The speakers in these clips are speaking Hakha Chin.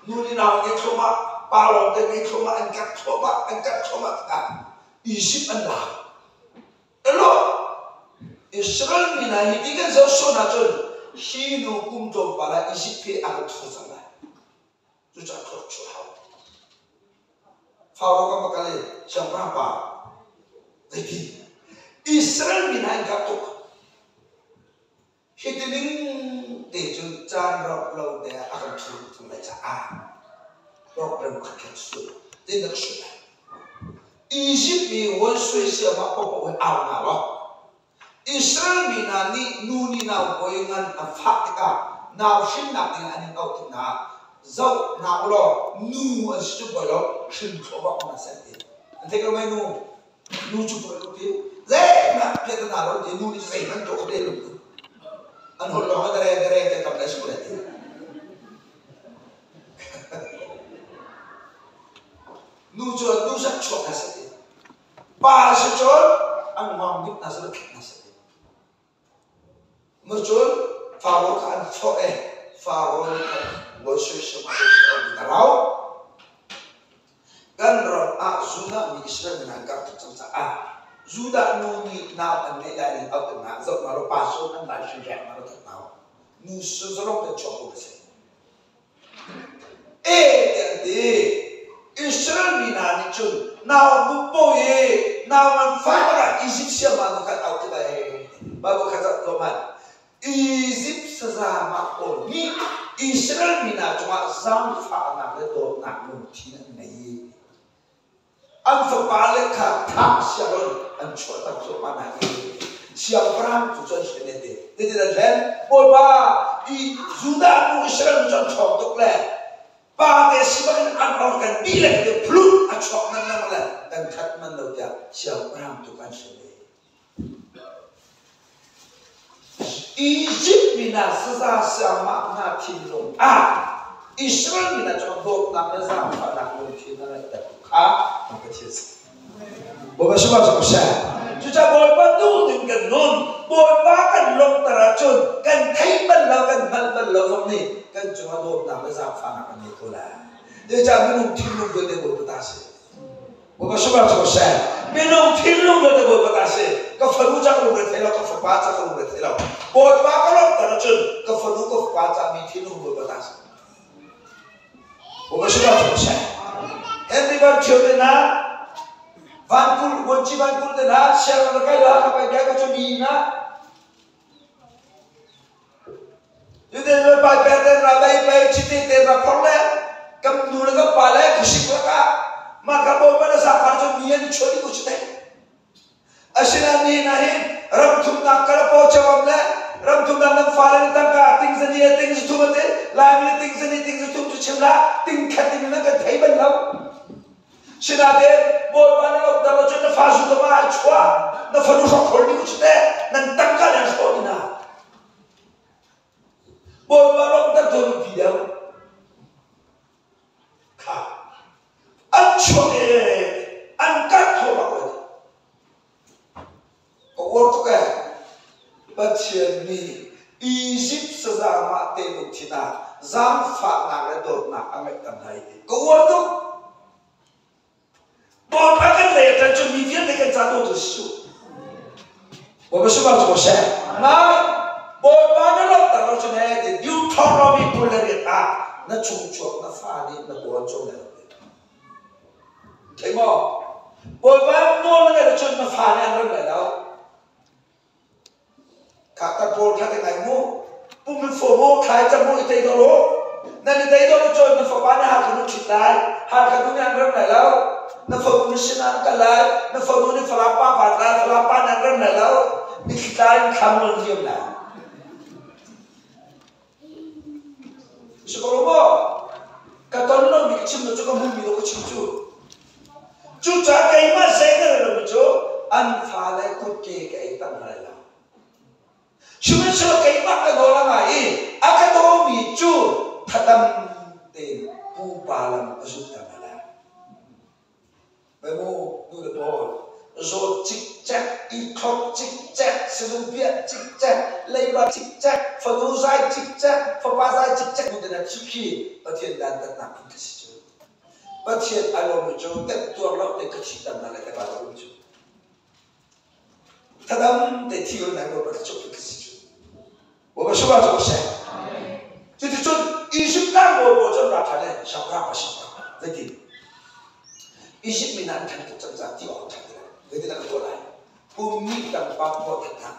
Nu nih nau an ngeih thluahmah, pa lawngte ngei thluahmah, an karh thluahmah, an karh thluahmah tikah Izipt an lak. Elaw, Israel mi hna hi ti kan zoh sual ahcun hi nu kum tlawmpal ah Izipt hi a kan thur cang lai. Cucaah thluak chuah hau. Faro kan va kal i siangpahrang pa zeiti Israel mi hna in kap tuk. Hi tining te cun caan rauh lo te ah a kan thur cang lai caah program khat khat sul tin na ka sul lai. Egypt mi wan suai siamah paohpaoh hi au hna law Israel mi hna nih nu nih nau pawi ngan an fah tikah nau hrinnak dingah an in auh tik hna ah zoh hna u law nu an si cu poi lo hrin thluahmah ko hna seh ti. An theih ko mei nu? Nu cu poi lo ti. Zeihmanh piahtana lo ti nu nih zeihmanh tuah kho te lo ti. An holh lawng ah dare dare te kam lai si ko lai ti. Nu cu nu sak chuak hna seh ti. Pa si cun an ngong dip hna seh thlet hna seh ti. Cun Faro kha an forh i Faro nih khan Moses a rau. Kan ram ah Judah mi Israel mi hna an karh tuk cang caah Judah nu nih nau an ngeih lai ning auh hna zoh hna law pa sun an lai hrim hna law that hna nu sun zalong te chuak ko a si. E tiah an ti. Israel mi hna nih cun nau bu paoh i nau nganfah ah Izipt siangbawi nu kha an auh tikah Baibal kha zoh tuah hmanh. Izipt sazamah pawl nih Israel mi hna cungah zaangfahnak le dawtnak lungthin an ngei. An fapale kha thah sianginn an chuahter thluahmah hna i siangpahrang cu cu an hlen an ti. Zeitin an hlen? Bawipa, i Judah nu Israel nu cu an ṭhawng tuk le pate si bangin an or kan dihlak te phlut a chuak man lengmang le kan that man lo tiah siangpahrang tu kan hlen i Izipt mi hna saza siangmah hna thinlung ah Israel mi hna cu dawtnak le zaangfahnak lungthin a ngeihtertu kha an Pathian si. Bawipa sifah cu seh. Cucaah Bawipa duhning kan nun, Bawipa kan lawmhter ahcun kan theih bal lo, kan hngalh bal lo zong nih kan cungah dawtnak le zaangfahnak an ngei ko lai. Zeicah minung thinlung vialte Bawipa ta a si. Bawipa sifah cu seh. Minung thinlung vialte Bawipa ta a si. Ka fanu ca ka lungre thei lo, ka fapa ca ka lungre thei lo. Bawipa ka lawmhter ahcun ka fanu ka fapa ca mi thinlung Bawipa ta a si. Bawipa sifah cu seh. Henry Van Thio te hna, Van Kul, Vuanci Van Kul te hna, sianginn na kai la, ka kai ka cu mi na. Cutin le paiper ten ra bei bei chiti te ra phor le kam nu le kam pa le khuasik lakah mah ka bawipa na zaangfah cu mi an i chuah dih ko cu teh. Asinain nihin ah hin ram thumnak kalapaw chawam le ram thumnak nan fale nih tangka ting zani le ting zathum a ti Laimi nih ting zani ting zathum cu chim hlah ting khat in nan kan thei bal lo. Sinain Bawipa na lawmhter lo cun na fa zu tama ai chuah na fanu hrokhrawl ding cu teh nan tangka nan hrawh dih hna. Bawipa lawmhter tu nupi deuh kha an chuak i an karh thluahmah ko. Ka uar tuk ee. Pathian nih Izipt saza mah te lungthin ah zaangfahnak le dawtnak a ngeihter hna i ka uar tuk. Bawipa kan lei a ṭan cu mi vialte kan ca dawtu si cu. Bawipa sifah cu ko seh. Ngai Bawipa na lawmhter lo cun he ti Deuteronomy 28 ah na chungchuak na fa nih na bawl cawm lai lo. Thei maw? Bawipa nawl na ngaih cun na fa nih an rem lai lo. Kha ka pawl kha ka ngai mu. Pum in fo mu, thlai cam mu, i tei dawr u. Nan i tei dawr cun na fapa nih Hakha nu ṭhit lai. Hakha nu nih an rem lai lo. Na fanu nih sin ah an kal lai. Na fanu nih Falam pa vat lai. Falam pa nih an rem lai lo. Mitthli tla in thlam an liam lai. Si ko lo maw? Ka ton lomi ka chim lo cu ka hmuhmi lo ka chim cu. Cucaah keimah zei ka rel lomi cu an fale kutke ka ei tam hna lai lo. Sihmanhsehlaw keimah ka nawl a ngai i a ka dawmi cu thadam tein pupa lam a zulhter hna lai. Mei mu nu le pawl Zawt cikcek, i thlop cikcek, sizung piah cikcek, leiba cikcek, fanu zai cikcek, fapa zai cikcek nu te na thi khi Pathian dantatnak phun khi si cu. Pathian a lawm cu temtuar lo te ka thi tam na le ka ba lo cu. Thadam te thi hon nai ba cuk khi si cu. Bawipa sungah cu seh. Cuticun Izipt tlangbawi pawl cu an ra ṭhan i siangpahrang pa siangpahrang zeitin Izipt mi hna an ṭhan tuk cang caah ti awk an ṭhan ti lo. Zeitindah kan tuah lai? Kum hnih tang pa paw thatnak.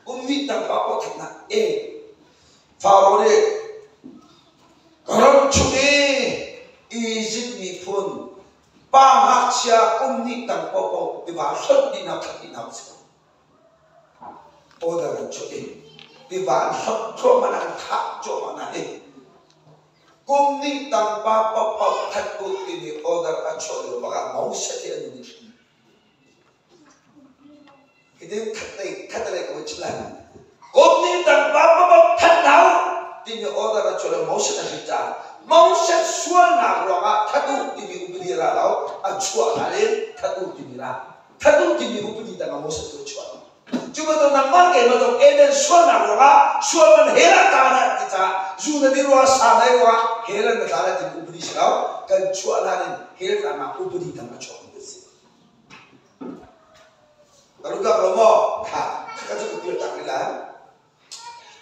Kum hnih tang pa paw thatnak. E Faro nih ka ram chung i Izipt miphun pa ngakchia kum hnih tang paohpaoh tiva hlonh dih hna that dih hna usih. Order an chuah i tiva an hloh thluahmah an thah cuahmah hna i kum nih tangpa paohpaoh that u timi order a chuah lio bak ah Moses hi a nun i hrim. Hitin that lei ka voi chim lai. Kum nih tangpa paohpaoh that hna u timi order a chuah lio Moses a hrim caah Moses sualnak ruangah that u timi upadi a ra lo, a chuah hlan in that u timi ra. Thatuk timi upadi tangah Moses cu a chuah. Cu bantuk nangmah keimah zong Eden sualnak ruangah sual man hell ah tla na ti caah zu na din ruangah sa na ei ruangah hell ah na tla lai timi upadi si lo. Kan chuah hlan in hell tlaknak upadi dang a chuakmi kan si. Ka lungak lo maw? Kha, kha cu ka kir tak rih lai.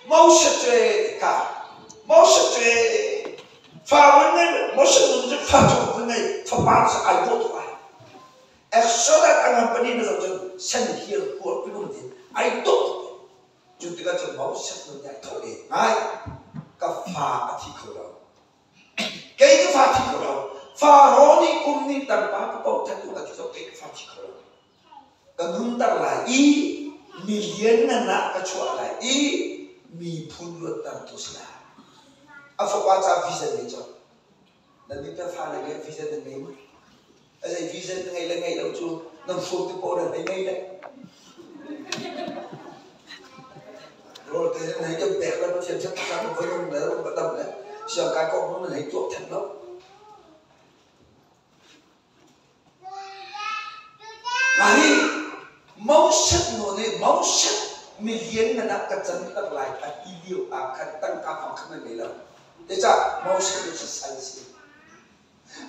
Moses cu ka Moses cu fa vun ngei Moses nun cu fa cu vun ngei fapa cu ai dawh tuk ai. Exodus a ngan pahnih na zoh cun sen hir kuar pinung tin ai dawh tuk. Cu tikah cun Moses nun nih ai thawh i ngai ka fa a thi kho lo. Kei ka fa thi kho lo. Faro nih kum nih tangpa ka paoh that u a ti zong kei ka fa thi kho lo. Ka nunter lai i mi lianngan ah ka chuah lai i miphun luattertu si lai. A fapa ca vision ngei cang. Nan nih tah fale le vision nan ngei maw? A zei vision na ngei le ngei lo cu nan hrawm ti paoh nan hei ngei le. Rawl te nan hei kan pek le Pathian ṭhat kan voi nung le rum ka dam le siangkai kong nan hei tuak theng lo. Mah hi Moses nawl i Moses milian ah ka canter lai a ti lio ah khan tangka fang khan a ngei lo. Zeicah Moses cu sal a si.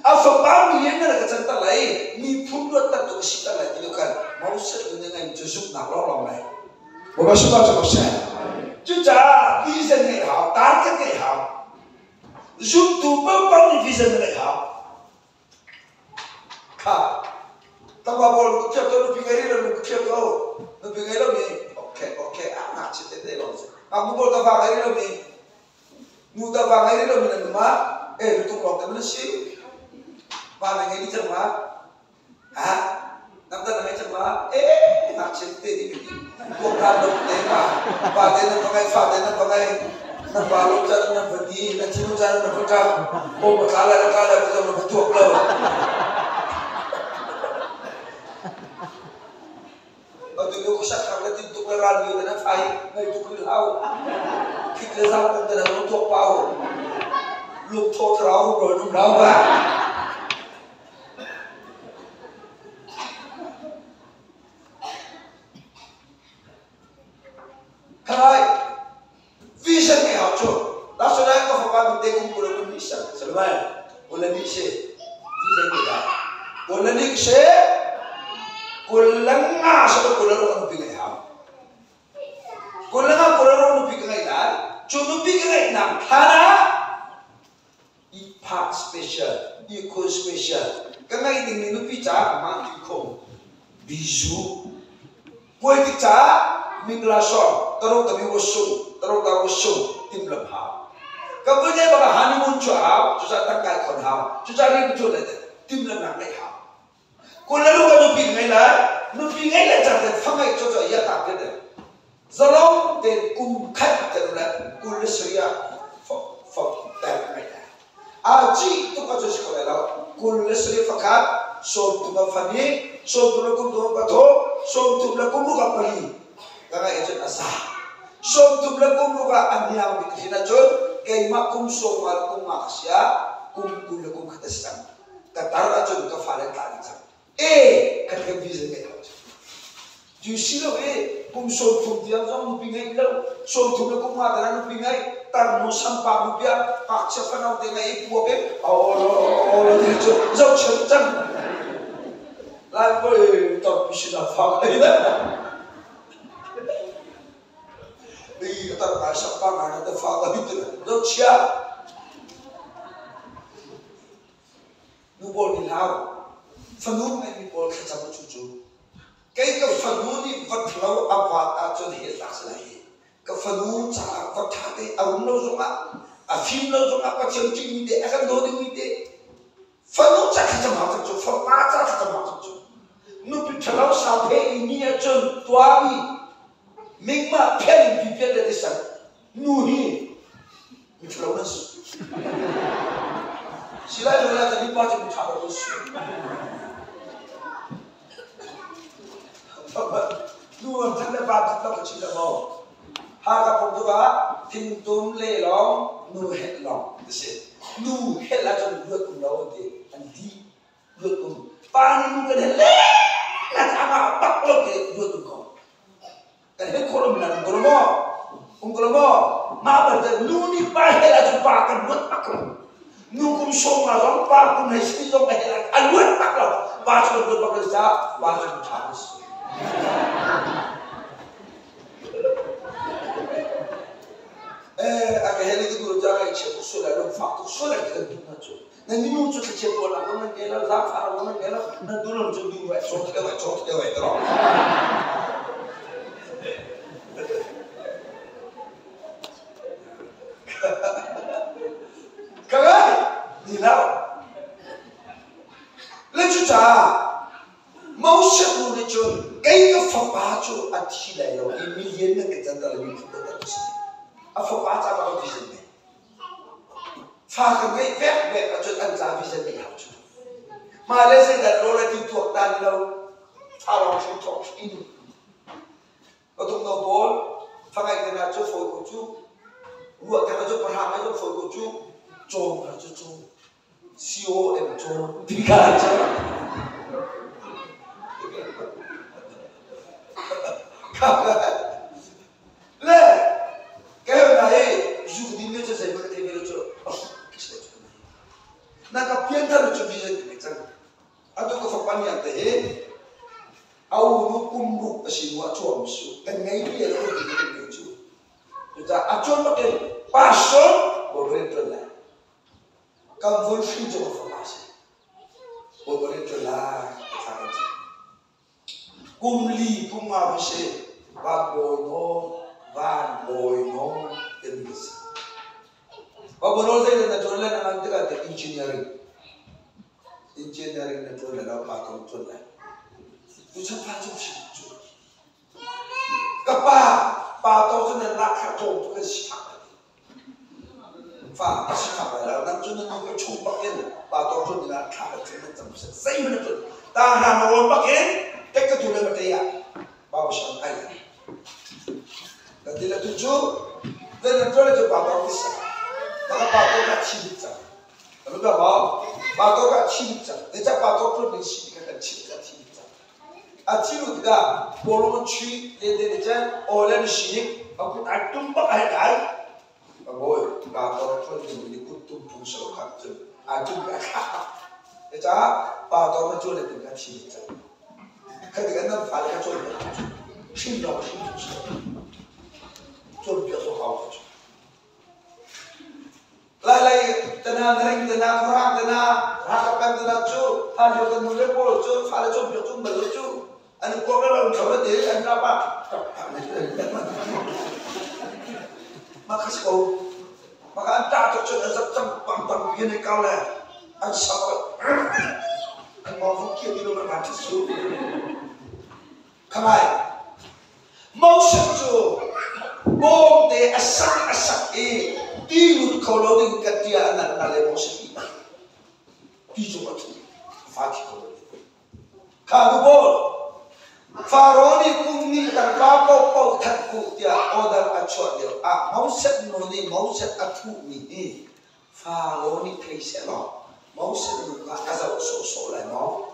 A fapa milian ah ka canter lai i miphun luatter tu ka siter lai ti lio khan Moses nun i ngeimi cu zumhnak lawnglawng lai. Bawipa sungah cu ko seh. Cucaah vision ngeih hau, target ngeih hau. Zumtu paohpaoh nih vision na ngeih hau. Kha tangka pawl thiam to nupi ngei lo nupi thiam to nupi ngei lo mi okay okay a ngakchia tete lawng si. Ngaknu pawl tafa ngei lo mi nu tafa ngei lo mi nan um ah eh lutuk lawng te man si. Pa na ngei dih cang ma? Ha? Nang ta na ngei cang ma? Eh ngakchia tete nih ka ti. Tuaktan lo te pa pa te nan va ngei fa te nan va ngei nan pa lo caan nan va ni nan thinlung caan nan va ṭap aw ma tla lai tla lai va va tuak lo atu lu sak khang le tin tuk le ral mi na fai ngai tuk ril hau khit le zang kong te na lo tuak pau lung tho thrau ro num rau ba. Khai vision ngeih hau cu. National ka fapa nute kum 20 kum ni sang salmai kul ni se vision ngeih hau. Kul ni se kul nga sa kul ro nupi ngeih hau. Kul nga kul ro nupi ka ngeih lai. Cu nupi ka ngeih nak thlan ah ihphah special, ihkhun special ka ngeih dingmi nupi caah mah ti khung bizu puai tik caah mingla song taro tabi wo sung taro ta wo sung timlam hau ka vui ne baka honeymoon chu hau cucaah tangkai khon hau cucaah ri chu le timlam nak ngeih hau kulalu ka nupi ngei lai nupi ngei le cang te fangai cho cho ya ta te Zalong tein kum khat kan le 27 ah fok ter ngai lai. A ci tuk ahcun si kho lai lo. 27 fakhat, 30 a fan i, 30 le kum thum a pathum, 30 le kum ruk a pali ka ngaih ahcun a za. 30 le kum ruk ah a hniang bik hin ahcun keimah kum sawm le kum nga ka si ah kum 20 le kum khat a si cang. Ka tar ahcun ka fale tla dih cang. E kan kan vision ngeih hau. Cu si lo i kum 30 tiang zong nupi ngeih lo, 30 le kum nga tiang nupi ngeih, tarnu sampa nupi ah ngakchia fano te ngeih i puak i olo olo ti cu zohchia cang. Lai ko i tarpi sin ah fa ngai le. I tar ngai sampa ngai na te fa ka hi ti zohchia. Nu pawl nih hlau. Fanu ngeihmi pawl thlacam u cu cu. Kei ka fanu nih vat lo a vaat ahcun hell tlak si lai hi. Ka fanu caah va ṭha te a um lo zongah, a fim lo zongah Pathian ṭihmi te, a kan daw dingmi te, fanu ca thlacam hau cang cu, fapa ca thlacam hau cang cu. Nupi ṭhalo sau phe i ni ahcun tuahmi mingmah phial in pipiat le tisan nu hi miṭhalo nan si. Si lai lo lai kan pa cu miṭha lo nan si. Nu an ṭhat le pa ṭhat lo ka chim le maw? Hakha phung tuk ah thingtum le lawng nu helh lawng ti si. Nu helh ahcun luat um lo an ti. An di luat um. Pa nih nu kan helh le na cangah bak lo te luat um ko. Kan helh khawh lomi nan um ko lo maw? Um ko lo maw? Mah bantuk nu nih pa helh ahcun pa kan luat bak lo. Nu kum 50 zong pa kum hei si zong a helh a luat bak lo. Pa cu kan luat bak lo caah pa cu ṭha an si. A ka helh i ka duh caah ngaihchia tuk sual lai, lungfak tuk sual lai ti kan duh hna cu. Na minung cu thlachiat ruahnak zong nan ngei lo, zaangfahnak zong nan ngei lo, nan duh cu duh vai chaw te vai chaw te vai te Ka ngai ni lo. Le cucaah Moses nu nih cun kei ka fapa cu a thi lai lo i milian nan ka canter i miphun ka ter si. A fapa ca ka vision ngei. Fa ka ngeih vekvek ahcun an ca vision ngeih hau cu. Mah le zeidah law le ti tuak tan lo. Fa lawng hrim thawk in. Patung no pawl fa ngeih te na cu fawi ko cu. Ruah te cu pahrang ngeih zong fawi ko cu. Cawm kha cu cawm. COM cawm ti kha cu. Le kei hna hi zu din le cu zeihmanh ka thei ve lo cu na ka pianthar cu vision ka ngei cang. Atu ka fapa niang te hi a unu kum ruk a si hnu ah chuak mi su kan ngei mi le kan kan ngei cu. Cucaah a cuan bakin pastor Bawipa rian ṭuan lai. Kan vun hrin cu ka fapa a si. Bawipa rian ṭuan lai ka thla kan cam. Kum li kum nga va si van bawi nawl van bawi nawl timi ka si. Va bawi nawl zeidah na ṭuan lai na ngan tikah teh engineering engineering na ṭuan lai lo pa tong ṭuan lai. Tuchan fa cu si cu. Ka pa pa to cu nan lahkhah tlawm tuk in sifak lai ti. Fa a sifak lai lo nang cu na nu ka chung bak in pa to ṭuan dingah thla ka cam nan cam seh zeihmanh na ṭuan. Ta hna na rawn bak in tek ka tu le ma te ah pau shan ai lai. Ka ti le tu cu then nan ṭuan le cu pa to ti sa. Maka pa to ka thi bik cang. Ka lu maw? Pa to ka thi bik cang. Zeicah pa to ṭuan ding si ti kha kan chimh ka thi bik cang. A thi lu tikah kawlung an chuih lente nih cun aw le an sik a kut ai tum bak a hei kai. Ka bawi pa tor ṭuan ding nih kut tum phung si lo kha cun ai tum i a thlah. Cucaah pa tor na ṭuan le tin kha thi bik cang. Kha tikah nan fale kha cawnpiak hau cu. Hrin lawng hrin phung si lo. Cawnpiak zong hau cu. Lailei tana naring tana khuarang tana rakap kan tana cu hlanlio kan nu le pawl cu fale cawnpiak cu bal lo cu an i kuak le lo tho le te an rap ah mah kha si ko mah kha an tah tuk cun an zap cang pang pang pi an i kau le an sak an mong vung kia ti lo man ran su khamai Moses cu bawmte a sak a sak i ti lut kho lo ding ka tia a nat na le Moses ti ti cung a ṭhu fa thi kho lo kha nu pawl Faro nih kum nih tangka paohpaoh that u tiah order a chuah lio ah Moses nu nih Moses a thuhmi hi Faro nih thei seh law Moses nu kha a zoh sawhsawh lai maw?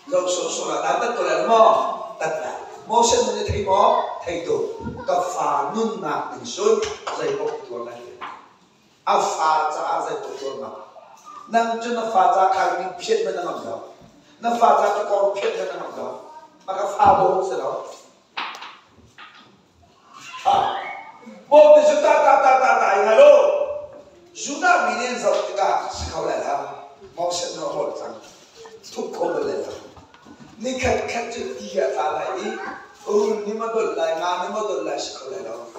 Zoh sawhsawh ah dah tat ko lai maw? Tat lai. Moses nun i thei maw? Thei tuk. Ka fa nunnak ding sun zeipaoh ka tuar lai. A fa caah zeipaoh tuar ma. Nang cu na fa ca khaing phiat ma na ngam lo. Na fa ca cu kor phiat ma na ngam lo. A ka fa bawm si lo. Bawmte cu ta ta ta ta ta in lo. Judah mi nih an zoh tikah si kho lai lo. Moses na holh cang. Thup kho bal lai lo. Nikhat khat cu ti a tla lai i rul nih ma dolh lai, nga nih ma dolh lai si kho lai lo.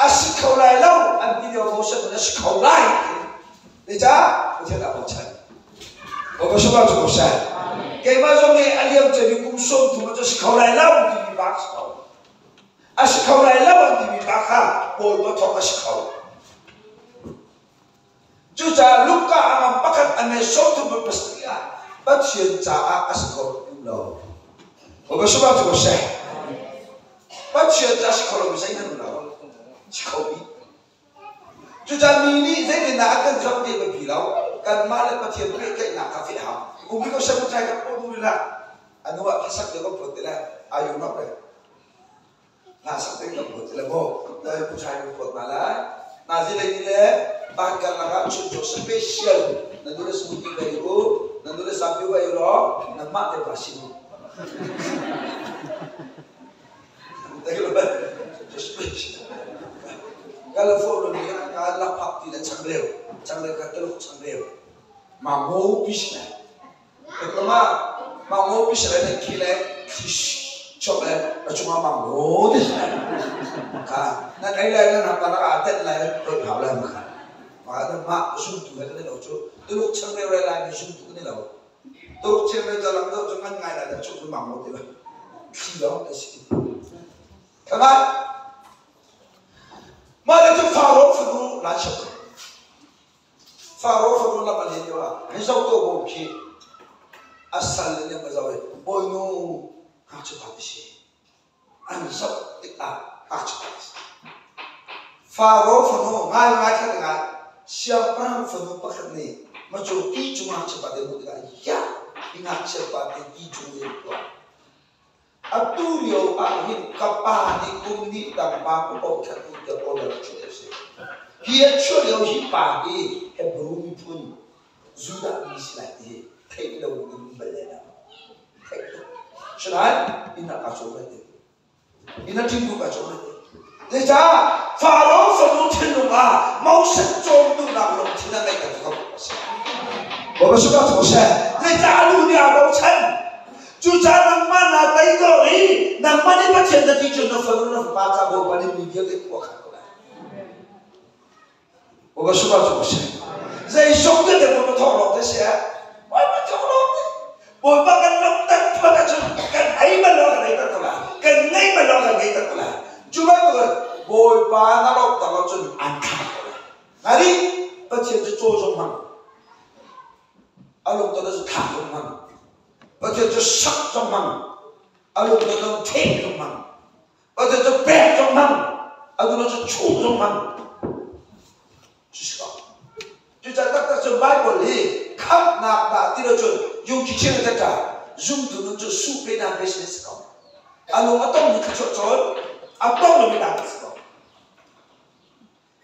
A si kho lai lo an ti lio Moses nih a si kho lai ti. Zeicah? Pathian aa bochan. Bapak cu seh. Keimah zong nih a liam cemi kum 30 cu si kho lai lo timi bak si kho. A si kho lai lo an timi bak kha Bawipa thawk a si kho. Cucaah Luka a ngam pakhat a nei 37 ah Pathian caah a si kho lo. Bapak cu seh. Pathian caah si kho lo mi zeihmanh lo. Si kho mi. Cucaah mi nih zeitindah an kan zoh ti a biapi lo. Kanmah le Pathian pehtlaihnak kha feh hau. Kum hi ko sem chai kan pawh duh rih A nu ah hlasak te kan phut ti le ayu nok le hla sak te kan phut ti le maw dai pu chai kan phut ma lai. Nazi lei ni le ban karlak ah chuncaw special na nu le smoothie vai u na nu le sampi vai u law nangmah te pa sin. California nih a lakphak ti le changreu, changreu kha Tuluk changreu, mango pi si lai. Teklama mango pi si lai na khi le chok le a chungah mango ti si lai. Kha na ei lai na hna pa ah tet lai rot hau lai ma kha. Ma na ma zumtu he kan i lo cu Tuluk changreu le Laimi zumtu kan i lo. Tuluk changreu jalang deuh cu ngan ngai lai dah chung cu mango ti lai. Thli lawng a si. Thangai. Mah le cu Faro fanu la chap. Faro fanu lam a len lio ah hei zoh to bawm khi a sal le nem a zoh i bawinu ngakchia pa ti si. An zoh tikah ngakchia pa ti si. Faro fanu ngai ngai kha ngai siangpahrang fanu pakhat nih macu ti cu ngakchia pa te hmuh tikah ya hi ngakchia pa te ti cung in tuah. Atu lio ahhin ka pa nih kum hnih tang pa ka bochan u tiah order a chuah a si. Hi a chuah lio hi pa hi Hebrew miphun Judah mi si lai ti hi theih lo in um bal lai lo. Theih tuk. Sinain inn ah kaa cawm lai ti. Inn ah ṭingtu kaa cawm lai ti. Zeicah Faro fanu thinlung ah Moses cawm duhnak lungthin a ngeih kan cu ka si. Bawipa sungah cu seh. Zeicah a nu nih aa bochan? Cucaah nangmah naa tei dawh i nangmah nih Pathian na ti cun na fanu na fapa ca Bawipa nih mi vialte khua khan ko lai. Bawipa sungah cu seh. Zeizong vialte Bawipa thawng lawng te si eh. Bawipa thawng lawng te. Bawipa kan lungtak phot ahcun kan ei bal lo kan ei tak ko lai. Kan ngei bal lo kan ngei tak ko lai. Cu bantuk Bawipa na lawmhter lo cun an thah ko lai. Ngari Pathian cu caw zong hmang. A lungton cu thah zong hmang. Pathian cu sak zong hmang. A lungton cu theh zong hmang. Pathian cu pek zong hmang. A lungton cu chuh zong hmang. Cusi ko. Cucaah taktak cun Baibal hi khamhnak dah ti lo cun yungki chin a tata zumtu nun cu su pe dan pe sin si ko. A lung a tong mi thluachuah cawn, a tong lomi dan si ko.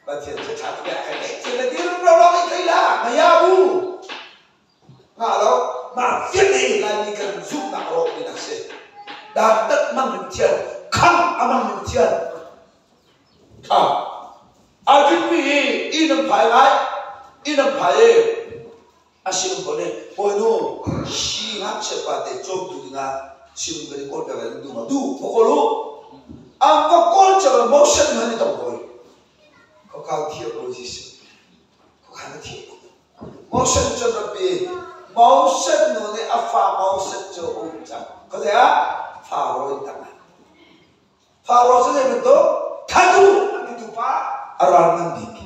Pathian cu ṭha tuk kan ngeih thil le dir ro lawng i thei la maya bu nga lo ma fian hei Laimi kan zumhnak rawk mi nak si. Dan tat mang min thian, kham a mang min thian. Tha. Arjun-mi hi inn an phai lai, inn an phai i a sinum pawl nih bawinu hi ngakchia pate cawmtu dingah sinum kan i kawl piak lai nan duh ma? Duh, va kawl u. An va kawl cio ah motion han i tong hawi. Khokha thiam bawi Jesuh. Khokha na thiam tuk. Motion cu rabbi Moses nu nih a fa Moses cu a um cang. Khuazei ah? Faro in tangah. Faro cu zei bantuk thadu an titu pa a ral ngan bik.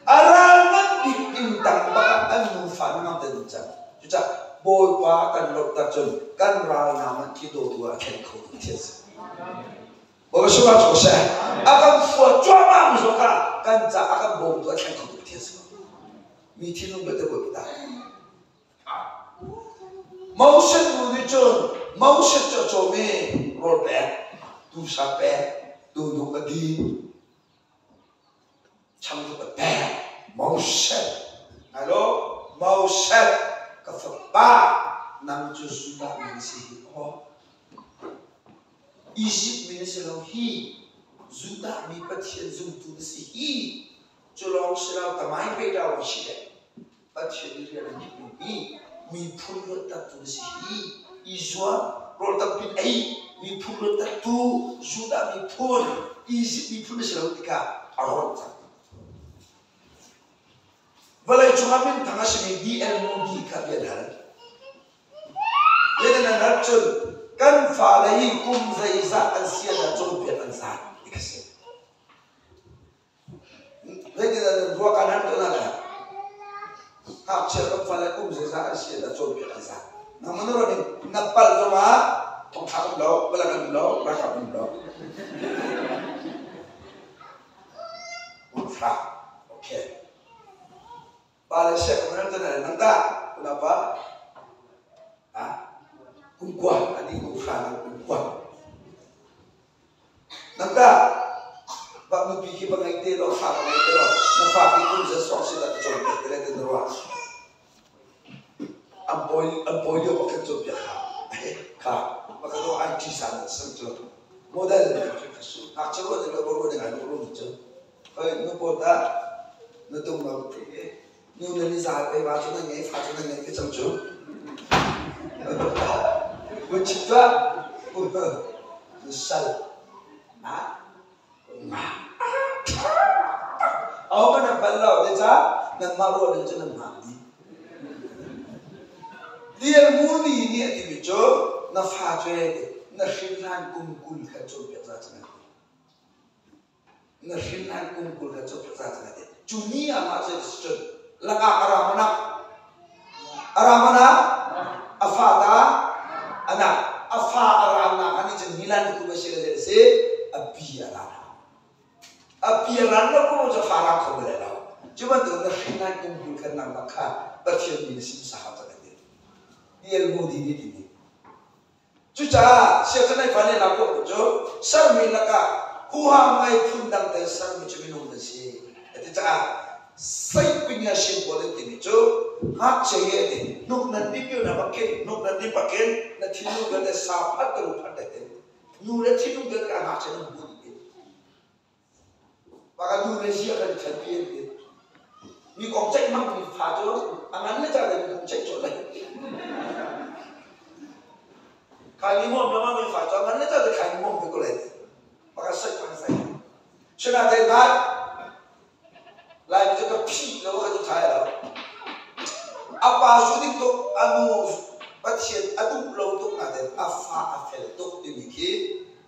A ral ngan bik inn tang bak ah an nufa ngam te ding cang. Cucaah Bawipa kan lawmhter cun kan ral hna hmanh khi dawtu ah a thlen kho tu Pathian si. Bawipa sungah cu seh. A kan fua cuahmah mi zong kha kan ca a kan bawmtu a thlen kho tu Pathian si. Mi thinlung belte Bawipa ta. Moses nu nih cun Moses cu a cawm i rawl pek, tuusa pek, tuhnuk a din, changvut a pek. Moses, ngai law, Moses, ka fapa, nang cu Judah mi na si hi aw. Izipt mi na si lo hi, Judah mi Pathian zumtu na si hi. Cu lawng si lo, tamai pe lo si le Pathian nih rian a ngeihmi hi miphun luattertu na si hi. I zuam, rawl tampi ei, miphun luattertu, Judah miphun, Izipt miphun na si lo tikah a rawt cang. Vawlei cungah minthang a simi D.L. Moody kha bia an hal. Zeitin an hal cun kan fale hi kum zeizah an si ah dah cawnpiak an zat ti kha si. Zeitindah nan ruah kan har tawn ah Ngakchia kan fale kum zeizah an si dah cawnpiak an zat. Nangmah na ruah ning na palh zongah thongthlak um lo, palek um lo, ralkap um lo. Hra. Okay. Pa le siak kan har tawn ah nang tah kenapa? Ah, kum kua, ani kum hra nang kum kua. Nang tah bak nupi khi va ngei te law fa va ngei te law na fa khi kum zat sawng si dah ka cawnpiak te lai ti na ruah. An pawi an pawi lio bak khan cawnpiak hau. Kha baka do IT san an sang cu model ngakchia ruah ding le ruah ding ai ruah rum cu. Hoi nu pawl tah na tung lo nu na ni za pe va cu na ngei fa cu na ngei te cang cu. Vun chim tuah. Na sal. Na nga. Aho man nan bal lo te ca nangmah ruah ning cu nan hmaan dih. Lian Muni nih a timi cu na fa cu na hrin hlan kum 20 khan cawnpiak za cu na ti. Na hrin hlan kum 20 kha cawnpiak za cu na ti. Cu ni ah mah cu cun lakah a ra mana a ra mana a fa ta anak a fa a ra nak han cun nilan kum a si le zei si a pi a ra a pi a ran lo ko cu fa ra kho bal lo. Cu bantuk na hrin hlan kum 20 khan nangmah kha Pathian mi na sim sa hau cang ti. DL Moody nih ti. Cucaah siangpahrang fa nih lak khawh cu sermi lakah huham ngei phundang tein sermi cu minung nan si a ti caah Saihpinya sin pawl an timi cu ngakchia hi a ti hnuk nan dip na bak khin hnuk nan dip bak khin na thinlung vialte sa phat ka lu phat te nu le thinlung vialte ka ngakchia nan hmu dih. Mah nu le zia kan i ṭhenpi an ti. Mi kong ceih hmangmi fa cu a ngan le cang mi kong ceih colh lai. Khai mi huam lama mi fa cu a ngan le cang khai mi huam te ko lai. Mah ka saih pang sai. Sinain ngai Laimi cu ka phih lo ka ti thai lo. A pa zu ding tuk, a nu Pathian a duh lo tuk nain a fa a fel tuk timi khi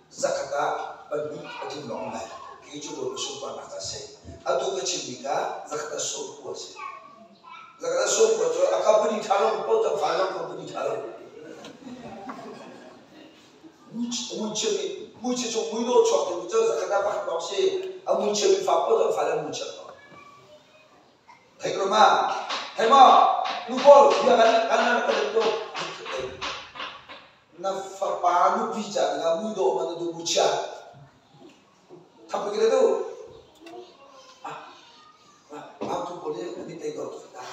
zakhat ah pahnih a tling lawng lai. Khi cu Bawipa sunparnak a si. Atu ka chimmi kha zakhat ah 90 a si. Zakhat ah 90 cu a company ṭha lo paoh cu a fa zong company ṭha lo. Muichia nih muichia chung mui dawh chuak ding cu zakhat ah pakhat lawng si. A muichia mi fa paoh cu an fale an muichia ko. Thei ko ma? Thei maw? Nu pawl bia kan kan kan kan ko. Na fapa nupi ca dingah mui dawh ma na duh muichia? Thap ke le tu. Ah, ah, tu pawl nih an i tei dawh tuk ta.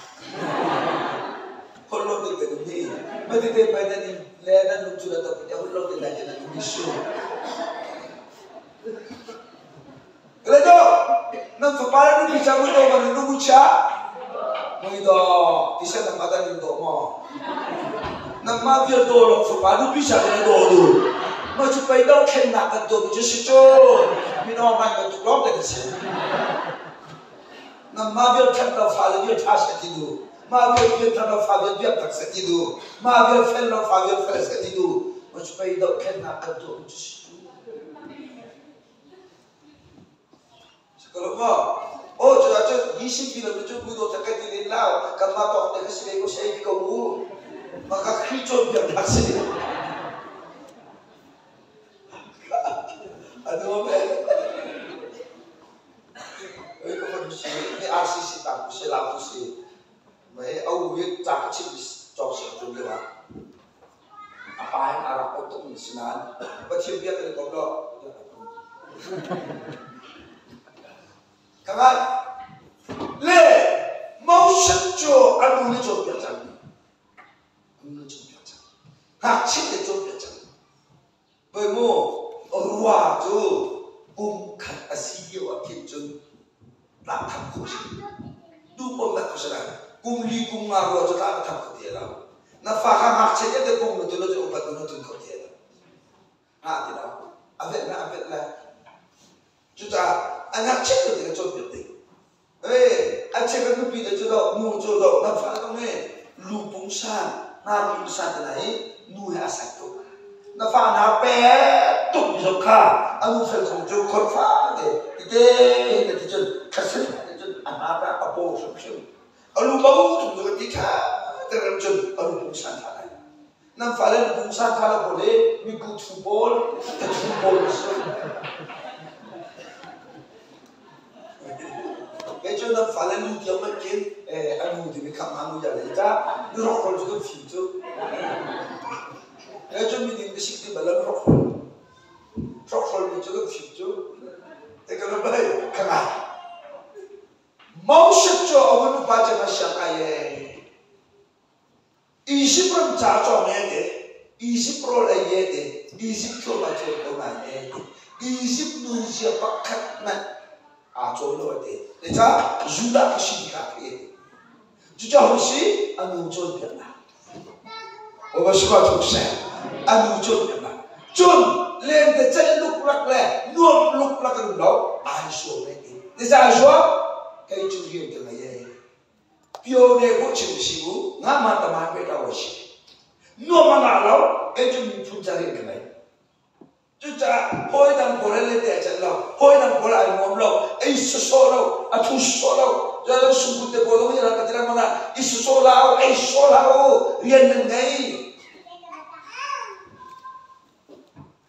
Holh lo te pe ni. Ma ti te pai nan in le nan lung cu na tak ya holh lo te lai nan ni su. Kle do nan fapa le nupi cha mui do ma nan nu cha mui do ti se nang ma dan in do mo. Nang ma vial do lo fapa nupi cha le do du. Ma chu pai do khen nak kan do mi chu si chu. Mi no ngai bantuk lawng te kan si. Nangmah vial ṭhat lo fale vial ṭha seh ti duh. Mah vial pian ṭhat lo fa vial biaktak seh ti duh. Mah vial fel lo fa vial fel seh ti duh. Mah cu pei dohthlennak kan tuahmi cu si cu. Si ko lo maw? Aw cu ahcun hi sin lo cu mui dawt kai ti len lo. Kanmah tawk te kha si ve ko si ei ko u. Mah kha Khrih cawnpiaknak si. A nuam eh. Hi RCC tang ku si lau ku si. Mei au wi ca ka chim cawk siang cu lio ah. A pa in aa rak komh tukmi si nain Pathian bia kan i kom lo. Ka ngai. Le Moses cu a nu nih cawnpiak cang. A nu nih cawnpiak cang. Ngakchia nih cawnpiak cang. Pei mu rua cu kum khat a si lio ah khin cun tlah tham khawh si. Duh paoh nak si lai. Kum li kum nga rua cu tlah na tham kho ti lo. Na fa kha ngakchia nih te pung na tun cu upat na tun kho ti lo. Nga ti lo. A velh na a velh lai. Cucaah a ngakchiat lio te ka cawnpiak ding. Ee, a chek a nupi te cu zoh, nu cu zoh, na fa zong hi lu pungsan, hnar pungsan te hna hi nu he a sat tuk. Na fa hna pek tuk mi zong kha a nu fel kong cu khon fa te tete hi na ti cun thlasin te cun a hnar ah a paw hrimhrim. A lu bo tuk cu ka ti ṭha te ram cun a lu pungsan ṭha lai. Nan fale na pungsan ṭha lo pawl hi miku thu pawl, thathu pawl na si. Kei cu nan fale nu tiang hmanh khin a nu timi kha hma nu ya le ca nu hrokhrawl cu kan fim cu. Kei cu miding ka sik ti bal lo nu hrokhrawl. Hrokhrawl mi cu kan fim cu. Te ka lo bai ka ngai. Moses cu a vun upa cem a siang ai ee. Izipt ram ca cawng e te, Izipt rawl ei e te, Izipt thuam aa cawn ko nain e te, Izipt nunzia pakhat hmanh aa cawn lo a ti. Zeicah Judah ka si ti kha a theih a ti. Cucaah ho si a nu cawnpiaknak. Bawipa sifah thuk seh. A nu cawnpiaknak. Cun lentecelh luklak le nuamh luklak in um lo, ai zuam e ti. Zeicah ai zuam? Kei cu rian ka ngei e. Pyone ko chim si u nga ma tama pe ta wa si nuam a ngah lo kei cu miphun ca rian ka ngei cucaah hawi dang pawl le te a celh lo hawi dang pawl ai nuam lo ei sawsawh lo a thu sawsawh lo cun sungkut te pawl zong nih ka ti lengmang ah i sawsawh hlah u ei sawh hlah u rian nan ngei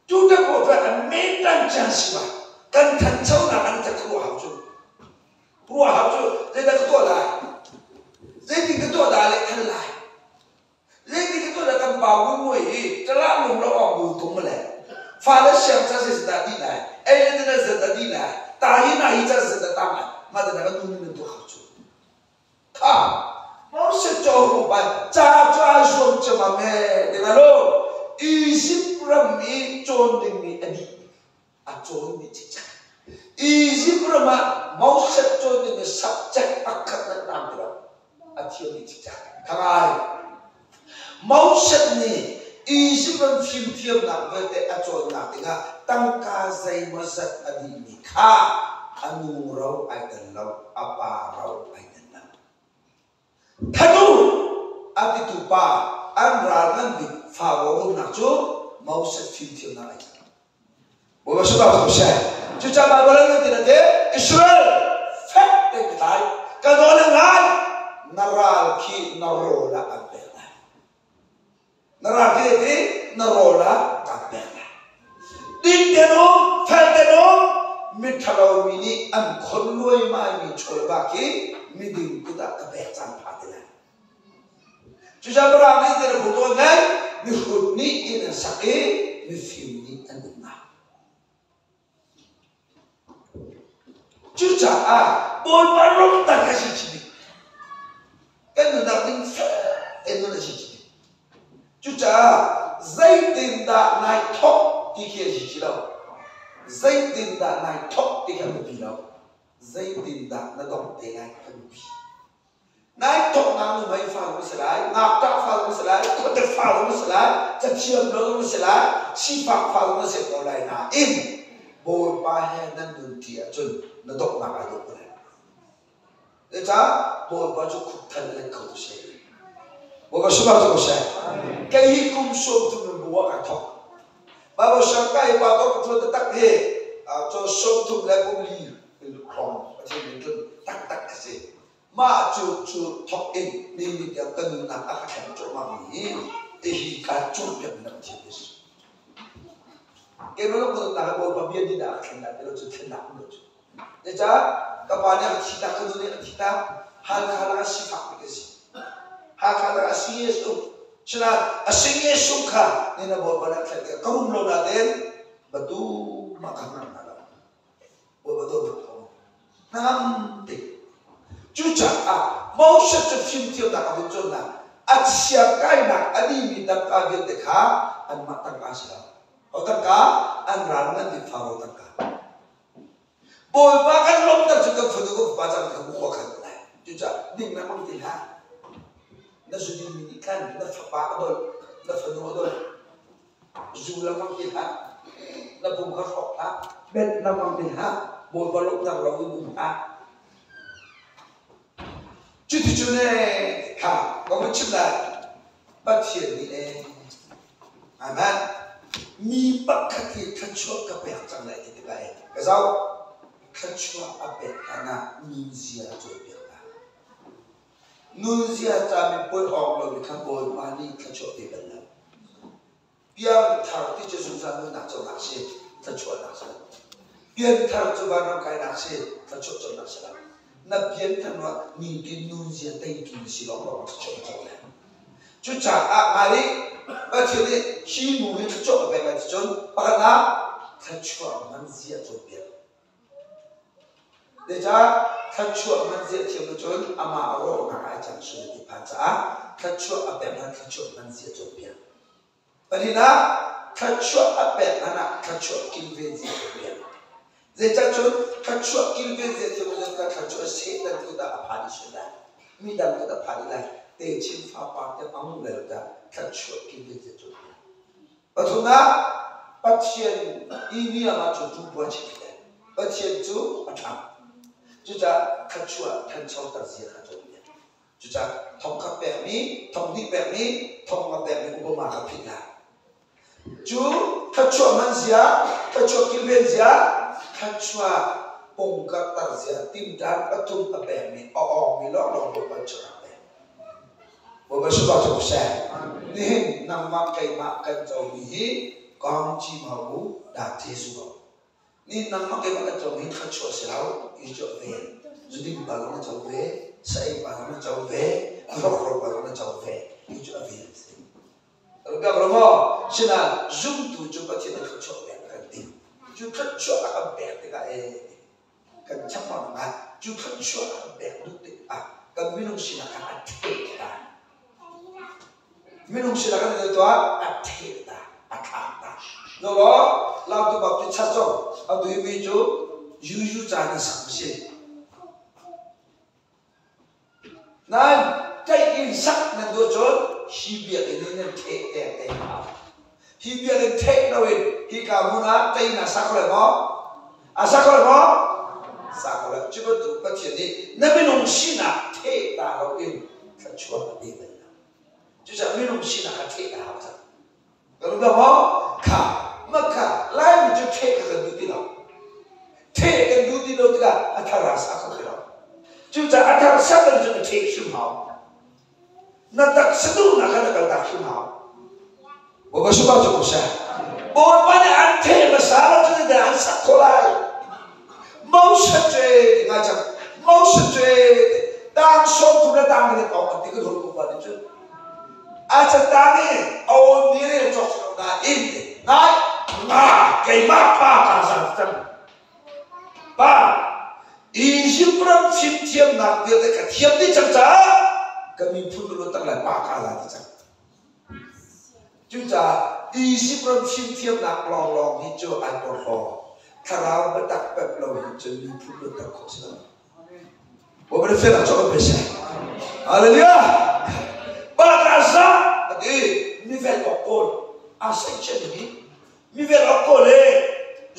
cu te pawl cu an men tan chan si ba kan thanchonak an ta khuruah hau cu Ruah hau cu zeidah ka tuah lai? Zeitin ka tuah dah leh than lai? Zeitin ka tuah dah kan pa vun muai hi calah lung lo awk bu tung male. Fale siang ca zei dah dih lai? Ei le dina zat dah dih lai? Ta hi na hi ca zat dah tang lai? Mah te ka nu nih nan tuah hau cu. Kha Moses caw hu pa ca cu ai zuam cema me te na lo Egypt ram i cawn ding mi a dih a cawn dih cikcek. Izipt ram ah Moses cawn ding i subject pakhat hmanh tam ti lo. A thiam dih cikcek. Kha ngai. Moses nih Izipt ram fimthiamnak vialte a cawnnak dingah tangka zeimawzat a dihmi kha a nu ro ai tel lo, a pa ro ai tel lo. Thanu a titu pa an ral ngan bik Faro rumnak cu Moses fimthiamnak ai tel. Bawipa sungah ko seh. Cucaah Baibal ah nan ti na te Israel fek tein ka tlai ka nawl in ngai na ral khi na rawl ah an pek lai. Na ral khi ti na rawl ah kan pek lai. Ding tein um, fel tein um, miṭhalo mi nih an khon luaimai mi chawlva khi miding kut ah ka pek caan pha ti lai. Cucaah Mirang nih na hmu tawn lai, mihrut nih inn an sak i mifim nih an um lai. Cucaah Bawipa ram tak a si chih. Kan nunnak ding fel tein nun a si chih. Cucaah zeitindah nai thawk ti khi a si chih lo. Zeitindah nai thawk ti khi a biapi lo. Zeitindah na dongh te lai a biapi. Nai thawknak nuhmei fa zong si lai, ngakṭah fa zong si lai, khuate fa zong si lai, cathiam lo zong si lai, sifak fa zong na si ko lai nain Bawipa he nan nunṭi ahcun na donghnak ai dawh ko lai. Zeicah Bawipa cu khupthal a let kho tu si. Bawipa sungah cu ko seh. Kei hi kum 30 in bu ah kai thawk. Baibal siang kai pa tor ka ṭuan taktak hi cawn 34 hrawng Pathian rian ṭuan taktak a si. Mah cu cu thawk in ni ni tiang ka nunnak a ka thleng cuahmah mi hi hi kaa cawnpiak mi na Pathian a si. Keimah lawng ka nunnak hi Bawipa bia nih dah a ka thlen lai ti lo cu thlennak um lo cu. Zeicah ka pa nih a ka thihtak, ka nu nih a ka thihtak, Halkha lakah sifak bik a si. Halkha lakah CSO. Sinain a sing i sung kha ni na Bawipa nih a thlaih tikah ka rum lo nain batu mah ka hngal hna lo. Bawipa dawtnak thawng hnangam te. Cucaah Moses cu fimthiamnak a vun cawnnak a siangkainak a dihmi tangka vialte kha anmah tangka a si lo. Ho tangka? An ral ngan bik Faro tangka. Bawipa kan lawmhter cu kan fanu kan fapa cang kha khua khan ko lai. Cucaah ding na hmang ti hlah. Na zudin mi nih khan na fapa a dolh, na fanu a dolh. Zu la hmang ti hlah. Na pum kha hrawk hlah. Benh na hmang ti hlah. Bawipa lawmhter lo in um hlah. Cuticun ee kha ka vun chim lai. Pathian nih ee Amen. Mi pakhat hi thluachuah ka pek cang lai ti tikah ee ka zoh. Thluachuah a pek hlan ah nunzia a cawnpiak ta. Nunzia ca mipuai awk lomi kha Bawipa nih thluachuah pe bal lo. Piangthar ti cu zungzal nunnak conak si, thluachuahnak si lo. Pianthar cu vanram kainak si, thluachuah conak si lo. Na pianthar hnuah nitin nunzia teitu na si lawnglawng ah thluachuah na co lai. Cucaah ngai ih Pathian nih hi nu hi thluachuah ka pek lai ti cun pakhatnak thluachuah man zia cawnpiak. Zeicah thluachuah man zia thiam ahcun amah a rawhnak ai cang sual ti phan caah thluachuah a pek hlan thluachuah man zia cawnpiak. Pahnihnak, thluachuah a pek hlan ah thluachuah kilven zia cawnpiak. Zeicah cun thluachuah kilven zia thiam ahcun ka thluachuah Satan kut ah a phan i sual lai. Midang kut a phan i lai. Techin fapar tiang a nguh lai lo tiah thluachuah kilven zia cawnpiak. Pathumnak, Pathian i niam ahcun tuu a chim te. Pathian cu a ṭhang. Cucaah thluachuah ṭhanchoter zia kha cawnpiak. Cucaah thongkhat pekmi, thonghnih pekmi, thongnga pekmi upama kha philh hlah. Cu thluachuah hman zia, thluachuah kilven zia, thluachuah pungkarter zia timṭan pathum a pekmi a awngmi lawnglawng Bawipa chuah pek. Bawipa sifak cu seh. Nihin nangmah keimah kan comi hi kong ci mau u dah Jesuh ko. Nihin nangmah keimah kan comi hi thluachuah si lo, i cu ve. Zuding pa zong na co ve, sa ei pa zong na co ve, hlawkro pa zong na co ve. Hi cu a vel si. Kan lo maw? Sinain zumtu cu Pathian nih thluachuah pek a kan ti. Cu thluachuah a kan pek tikah ee kan chakmang ah cu thluachuah a kan pek duh tikah kan minung sinak kha a theh ta. Minung sinak kan i tuah a theh ta, a thlak ta. Lolo lam tu bak cu chat zong a duhmi cu yuyu caan in sak si. Nain tlaih in sak nan duh cun hi biakinn in nan ṭheh ter te hau. Hi biakinn ṭheh loin hika hmun ah tei na sa kho lai maw? A sa kho lai maw? Sa kho lai. Cu bantuk Pathian nih na minung sinak ṭheh ta loin thluachuah a pe bal lo. Cucaah minung sinak kha ṭheh ta hau cang. Kan um lo maw? Kha makha Laimi cu ṭheh kha kan duh ti lo. Ṭheh kan duh ti lo tikah a thar a sa kho ti lo. Cucaah a thar sak in cun a ṭheh hrim hau. Na taksa duhnak kha na kaltak hrim hau. Bawipa sungah cu ko seh. Bawipa nih an ṭheh hmasa lo cu zeidah an sak khawh lai? Moses cu ti ngai cang. Moses cu tang 30 le tang riat awk an ti ka dawt ko nih cun A catang i a awnmi rel cawk si lo nain ngai nga keimah pa kaa zang cang. Pa, Izipt ram fimthiamnak vialte ka thiam dih cang caah ka miphun ka luat tak lai pa kaa la ti cang. Cucaah Izipt ram fimthiamnak lawnglawng hi cu ai porhlaw. Thlarau biatak pep lo hi cun miphun luatter khawh si lo. Bawipa nih fiannak cu a kan pe seh. Hallelujah! Bakaza a ti mi vel awk kawl a section hi mi vel awk kawl e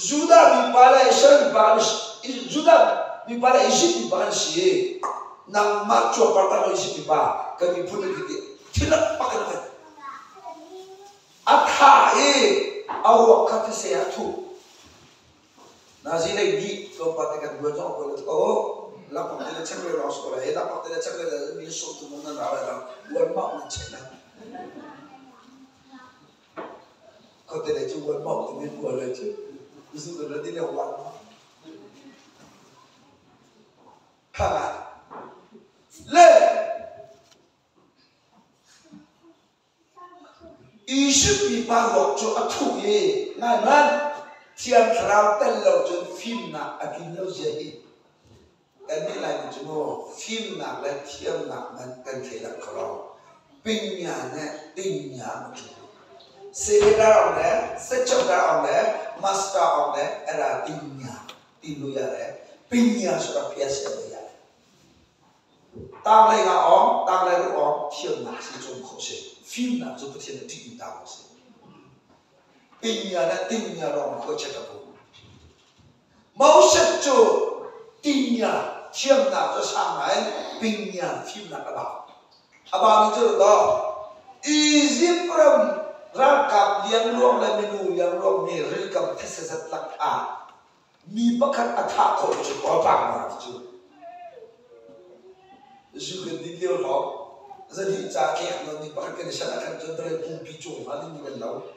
Judah mi pa le Israel mi pa Judah mi pa le Egypt mi pa kan si nangmah cuapar ta lo Egypt mi pa kan miphun na ti thil pak in a tha i a ruak kha thise ah thuh Nazi lei nih tlawmpal te kan buan zong a poi lo ko. Lakpak te le chek le lawng si ko lai. Lakpak te le chek le mi sawm tu nan ra lai lo. Uan mah nan chek lai. Khote le cu uan mah tu min buan lai cu. Zu kan ra di le uan mah. Khanga. Le. Egypt mipa ruak cu a thuh i ngaihmanh, Thiang Thlarau tel lo cun fimnak a tlin lo zia hi kannih Laimi cu maw fimnak le thiamnak hmanh kan thleilang kho lo. Pinya le tinya ma cu. Senator ong le secretary ong le master ong le era tinya ti lu ya le pinya sura pia se lu ya. Tanglei nga ong, tanglei ru ong thiamnak si cung kho si. Fimnak cu Pathian a ṭihmi ta ko si. Pinya le tinya rong khua check a bu. Moses cu tinya thiamnak cu sang nain pinya fimnak a bau. A baumi cu daw Izipt ram ralkap liangluang le minu liangluang nih rilkam these zatlak ah mi pakhat a thah khawh cu awpang na cu. Zu kan din lio hrawng zahnih ca tlek nawn mi pakhat kan i sanh ah khan cun vawlei pumpi cung ah ding kan lo.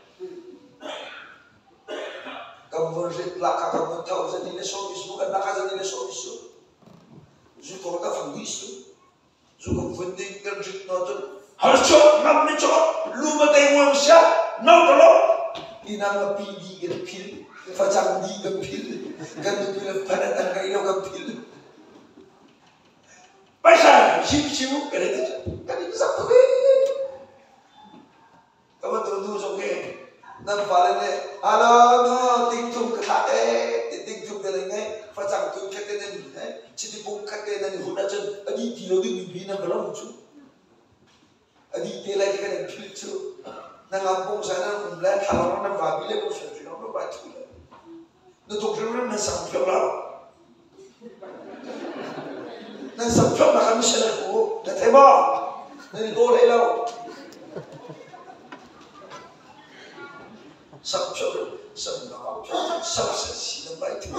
Kan vun rit lak ah kan vun tho zahnih le sawm isu kan lak ah zahnih le sawm isu. Zu thaw ka fang isu. Zu kan vun ding kan rit nawn cun har chok ngam ni chok lu ma te nguam sia no ka lo inang ma pi di kan phil facang di kan phil kan nupi le phanet an ngei lo kan phil paisa him siu kan ti kan i zak tuk Ka va tu nu zong hi nan fale nih alo nu tingthum ka thlak ee ti tingthum te nan ngeih facang tun khat te nan he chiti pung khat te nan i hun ahcun a dih ti lo ding mi nan va lo cu a dih te lai ti kan in philh cu na ngam pung sai nan um le thlalong nan va bi le pung sai hrim lo vai thu le na tuk hrim nan sang phiok lo nan sang phiok na kan mission ku na thei maw nan i daw hlei lo sang phiok sang na phiok sang sa si nan vai thu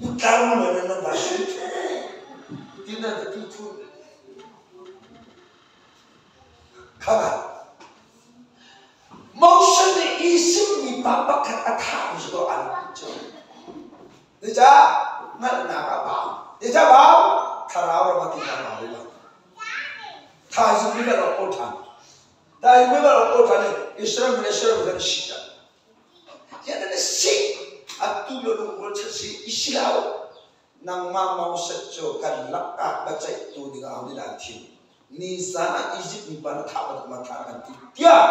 Mutlang mo na nan va shoot ti nan va tu thu Kha Moses nih Izipt mipa pakhat a thah cu dawh an ti cu. Zeicah hngalhnak a bau. Zeicah bau? Thlarau ram a ti hna bau lo. Thaizing mi rak kawl ṭhan. Thaizing mi rak kawl ṭhan i Israel mi le Israel mi kan si ṭhan. Yan an si. Atu lo lungrual chan si i si lo. Nangmah Moses cu kan lakah biaceihtu dingah aho nih dah an thim? Nizan ah Izipt mipa na thah bantuk ma thah an ti tiah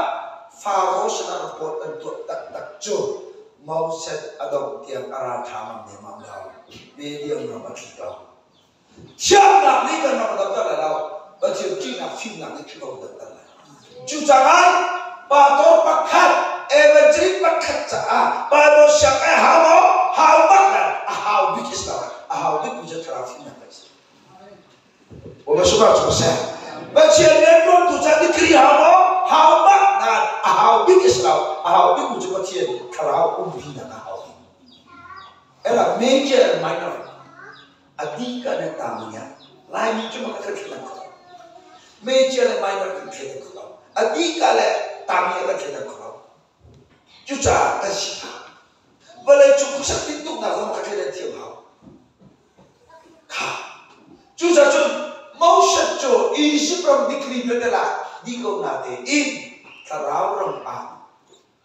Faro sinah report an tuah taktak cu Moses a dongh tiang a ralṭha ngam nemmam lo. Medium ram a tli ko. Thiamnak nih kan ram a damter lai lo. Pathian ṭihnak fimnak nih Khrih a damter lai. Cucaah pastor pakhat, evangelist pakhat caah Bible siang ai hau maw? Hau bak le a hau bik is lo. A hau bik mi cu thlarau fimnak a si. Bawipa sungah cu seh. Pathian rianṭuantu ca degree hau maw? Hau bak nain a hau bik is lo. A hau bik mi cu Pathian thlarau umpinak a hau bik. Era major and minor a dih ka na tami ah Laimi cu mah kan thleidan kho lo. Major le minor kan thleidan kho lo. A dih ka le tami ah kan thleidan kho lo. Cucaah kan si hna. Vawlei cung khuasak tintuknak zong ka thleidan thiam hau. Kha. Cucaah cun Moses cu Izipt ram degree vialte lak dih ko na tein thlarau ram ah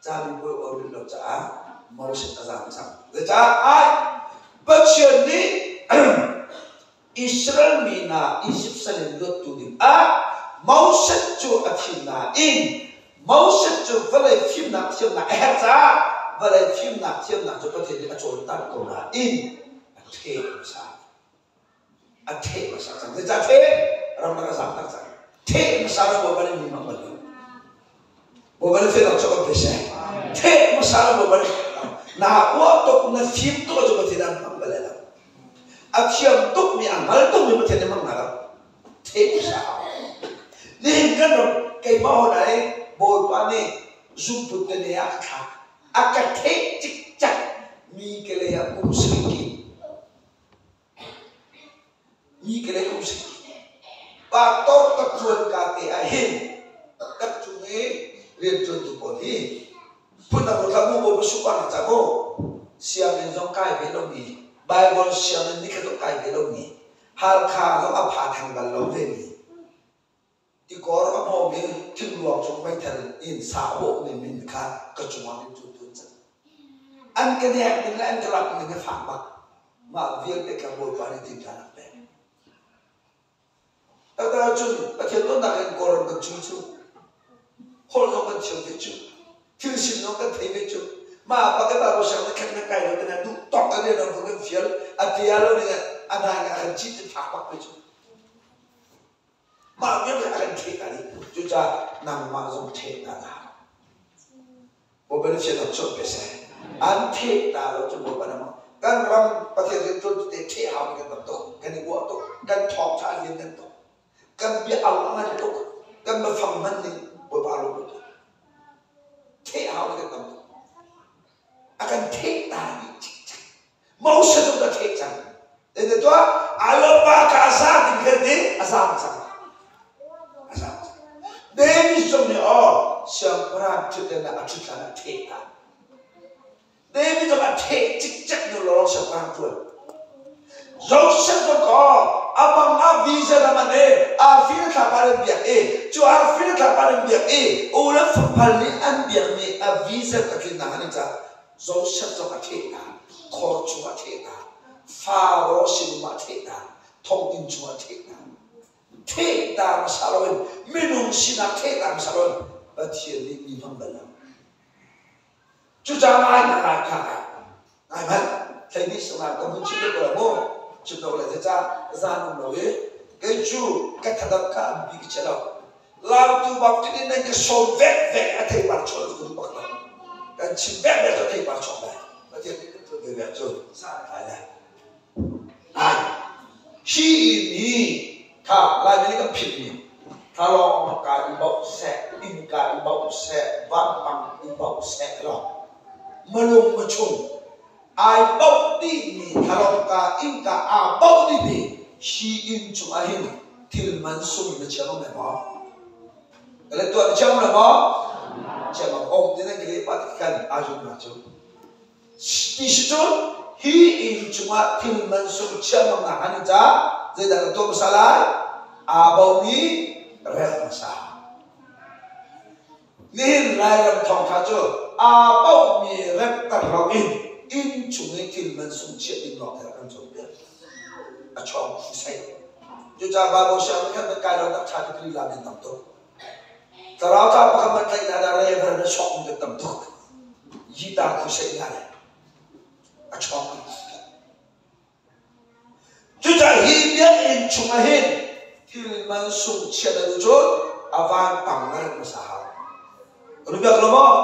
Camipuai aw rih lo caah Moses a zaam cang. Zeicah ai Pathian nih Israel mi hna Izipt sal in luattu ding ah Moses cu a thim nain Moses cu vawlei fimnak thiamnak a herh caah vawlei fimnak thiamnak cu Pathian nih a cawnter ko nain a ṭheh hmasa. A ṭheh hmasa cang. Zeicah ṭheh? Ramdang a zaamter cang. Ṭheh hmasa lo Bawipa nih mi hmang bal lo. Bawipa nih fehnak cu kan pe seh. Ṭheh hmasa lo Bawipa nih na uah tuk na fim tuk cu Pathian an hmang bal lo. A thiam tuk mi a hngal tuk mi Pathian nih hmang hna lo. Ṭheh hmasa hau. Nihin kan ram keimah hon ai Bawipa nih zungput te ne ah ka thlak. A ka ṭheh cikcek mi ke lei ah um siriki. Mi ka lei um si. Pastor ka ṭuan ka te ah hin kan cung i rianṭuantu pawl hi phundang ruat hlah mu Bawipa suparnak ca mu sianginn zong kai ve lomi Bible sianginn nikhat zong kai ve lomi Halkha zong a pha theng bal lo vemi. Tikor a hmawm i thingruang cung meithal in sa a bawhmi min kha ka cungah in cu tun cang. An ka nek ning le an ka lamh ning a fak bak. Mah vialte kha Bawipa nih tinṭan a pek. Taktak ahcun Pathian dawtnak in Kawlram kan cul cu. Holh zong kan thiam ve cu. Thil sin zong kan thei ve cu. Mah bak in Bible siang na khat na kai lo tikah duh tawk a rian an kan fial. A tia lo ning a nai a kan cit in fak bak ve cu. Mah vialte a kan ṭheh ta dih. Cucaah nangmah zong ṭheh ta na hau. Bawipa nih chiat chuah pe seh. An ṭheh ta lo cu Bawipa nih kan ram Pathian rian ṭuan tete ṭheh hau mi kan tam tuk. Kan i uah tuk. Kan thawngṭha a lian kan tuk. Kan bia au a ngan tuk. Kan biafang hman ning Bawipa a lawm tuk. Ṭheh hau mi kan tam tuk. A kan ṭheh ta dih cikcek. Moses zong ka ṭheh cang. Ene tuah Iowa ka a za ding khan ti a zam cang. A zam cang. David zong nih aw siangpahrang ṭhutdan ah a ṭhut hlan ah ṭheh ta. David zong a ṭheh cikcek nu lawng siangpahrang ṭuan. Joseph zong kaw amang ah vision a man i arfi le thlapa an biak i cu arfi le thlapa an biak i u le fapal nih an biakmi a vision a tlinnak an i cah. Josef zong a ṭheh hna, khor chungah a ṭheh hna, Faro sinum ah a ṭheh hna, thonginn chungah a ṭheh hna. Ṭheh ta hmasa loin minung sinah ṭheh ta hmasa loin Pathian nih mi hmang bal lo. Cucaah ngai hna ngai kha ngai. Ngai hmanh, 12 sangah ka hun chim ko la mu. Chim lo le zeicah zan um lo i kei cu ka thadam kha an bi ka chia lo. Lautu baptist in nan ka sawm vekvek a theipar chuah cu ka duh bak lo. Kan chim vekvek cu a theipar chuak lai. Pathian nih kan tuan ve vek cu san a tlai lai. Ai, hi mi kha Laimi nih kan philhmi thalawng ka i bauh seh, inn ka i bauh seh, vampang i bauh seh law malung machung ai bauh dihmi thalawng ka innka aa bauh dihmi hi inn cungah hin thil man sung na chia bang lai maw? Ka let tuah na chia bang lai maw? Chia bang om ti nan ka leh pah tik khan aa zum na cu. Ti si cun hi inn cungah thil man sung chia bang nak han ca zeidah kan tuah hmasa lai? Aa bomi rek hmasa. Nihin Lairam thawngṭha cu aa pohmi remter loin inn chung i thil man sung chiah ding lawng he kan cawnpiak. A chawng phu sei. Cucaah Baibal sianginn khan kan kai lo tak ṭha tuk lila men tam tuk. Thlarau ca pakhat man tlaih hna dah reverend na sok mi kan tam tuk. Yita khu sei hna le a chawng kan tuk. Cucaah hi biakinn chungah hin thil man sung chiat na duh cun a vanpang na remh hmasa hau. Kan biak lo maw?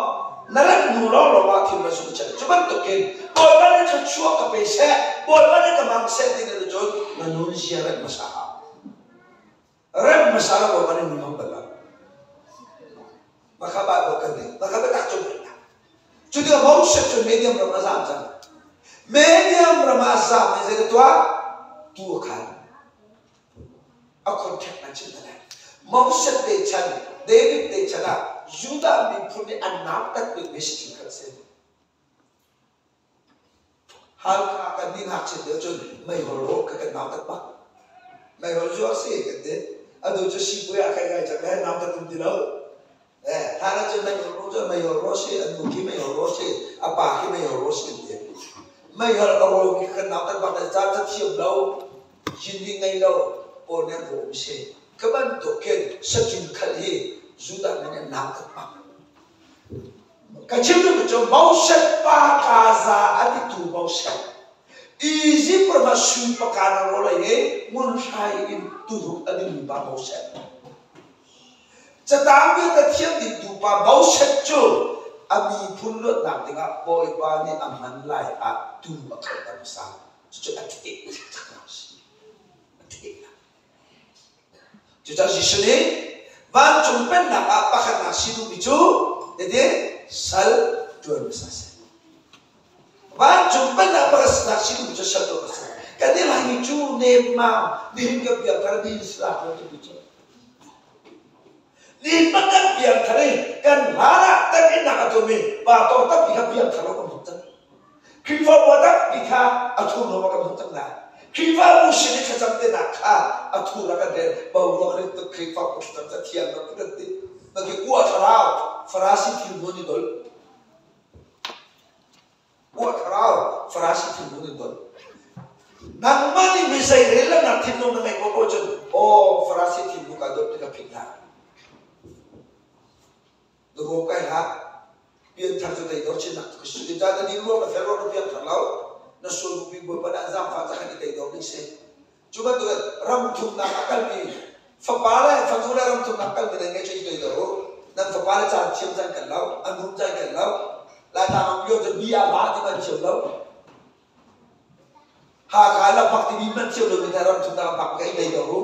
Na remh hnu lawnglawng ah thil man sung chiat. Cu bantukin Bawipa nih thluachuah ka pe seh, Bawipa nih ka hmang seh ti na duh cun na nun zia remh hmasa hau. Remh hmasa lo Bawipa nih nun hmang bal lo. Maka Bible kan nih, maka biatak cung kan Cu tikah Moses cu Medium ram a zam cang. Medium ram ah a zam i zei ka tuah? Tu a khan. A contract an chim hna. Moses te chan, David te chan ah Judah miphun nih an nautat bikmi si thil kha a si. Halkha kan nih ngakchia lio cun meihol rawh kha kan nautat bak. Meihol cu a si kan ti. Atu cu sipuai ah kai ngai cang le nautat um ti lo. Eh, hlan ah cun meihol rawh cu meihol rawh si, a nu khi meihol rawh si, a pa khi meihol rawh si kan ti. Meihol a rawimi kha kan nautat bak le ca ca thiam lo, yinni ngei lo, pawl nih an rawhmi si. Ka bantuk khin saṭil khal hi Judah mi nih an nautat bak. Ka chim duhmi cu Moses pa Gaza a titu Moses Izipt ram ah sui paka na rawl ei i ngunhrai in tuuruk a dingmi pa Moses. Catang vialte thiam dingtu pa Moses cu a miphun luatnak dingah Bawipa nih a hman lai ah tuu a khalter hmasa. Cucu a theh taktak a si. A theh. Cucaah Jesuh nih vancung pennak ah pakhatnak si duhmi cu tete sal ṭuan hmasa a si. Vancung pennak pakhatnak si duhmi cu sal ṭuan hmasa. Kan i Laimi cu nemmam nihin kan piangthar ni si lak lo timi cu. Nihin bak kan piangthar i kan hlan ah temhinnak a tuahmi pastor tampi kha piangthar lo kan hmuh cang. Khrihfabu tampi kha a thurhnawm ah kan hmuh cang hna. Khrihfabu sin i thlacam te nak kha a thu rak kan rel. Boruak rit tuk Khrihfabu thlacam ca thiam rak kan ti. Na ki ua thlarau Farasi thil hmun i dol. Ua thlarau Farasi thil hmun i dol. Nangmah nih mi zei rel lo nak thinlung na ngeih ko ko cun aw Farasi thil hmun ka dot ti ka phit hlah. Na ruam kai hlah. Pianthar cu teidor chinnak cu ka si. Zeicah na din ruang na fel ruang na piangthar lo. Na sual bupi Bawipa nih an zaangfah ca khan i teidor ding si. Cu bantukin ram thumnak a kalmi fapa le fanu le ram thumnak kalmi nan ngeih cu i teidor u. Nan fapa le caan thiam caan kan lo, an rum caan kan lo. Laitlang am lio cu bi ah ba ti man thiam lo. Hakha laphak timi hmanh thiam lomi hna ram thumnak an phak tikah i teidor u.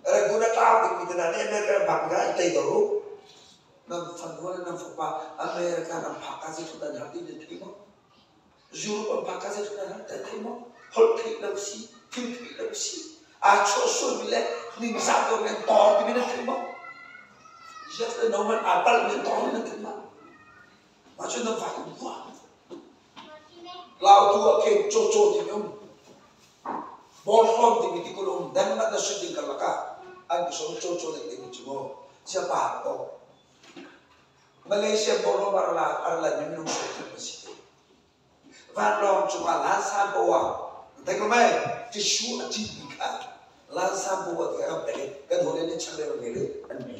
Rangoon a tlau dingmi hna nih America an phak tikah i teidor u. Nan fanu le nan fapa America ram phak ah zeitluk dah an har ti nan thei maw? Europe an phak ah zeitluk dah an har ti nan thei maw? Holh theih lo si, thil theih lo si, aa chuah sualmi le ningzah ko nan tor timi nan thei maw? Yes le no hmanh aa palhmi an tor nan thei maw? Mah cu nan fak in ruah. Lautu ah khin cawcaw timi um. Bawlhlawn timi tikulh um. Denmark le Sweden karlak ah an kusong cawcaw nek ding cu mu. Siapa ko. Malaysia bawlhlawn arla arla mi minung sawm thum an si te. Vanlawng cungah lansan poah thei ko mei tissue a cit mi kha lansan poah ti kan pek kan hawile nih changreu ngei le an bi.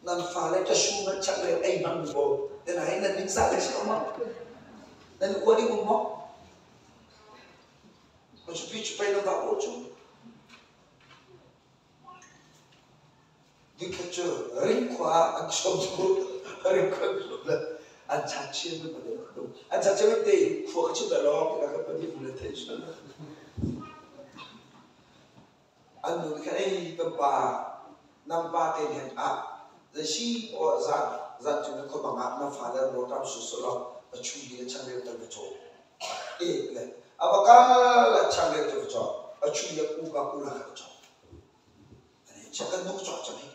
Nan fale tissue nan changreu ei hmang mi pawl te na hei nan ningzah le si lo maw? Nan uan i um maw? Cu pi cu pei nan va aw cu. Nikhat cu ringkhua ah an sawm cu ringkhua le an chakchia mi an chakchia mi te khua ka chim lai lawng ti ka pahnih mu le thei sual. An nu nih khan ei kan pa nang pa te nih ah zei si poah zan zan cu na khuabang ah na fale rawlṭam sawsawh law a chu mi le changreu tal va caw. E le a va kal le changreu cu va caw a chu le ku ka ku la kha va caw. Kan nuk cawk cang hi.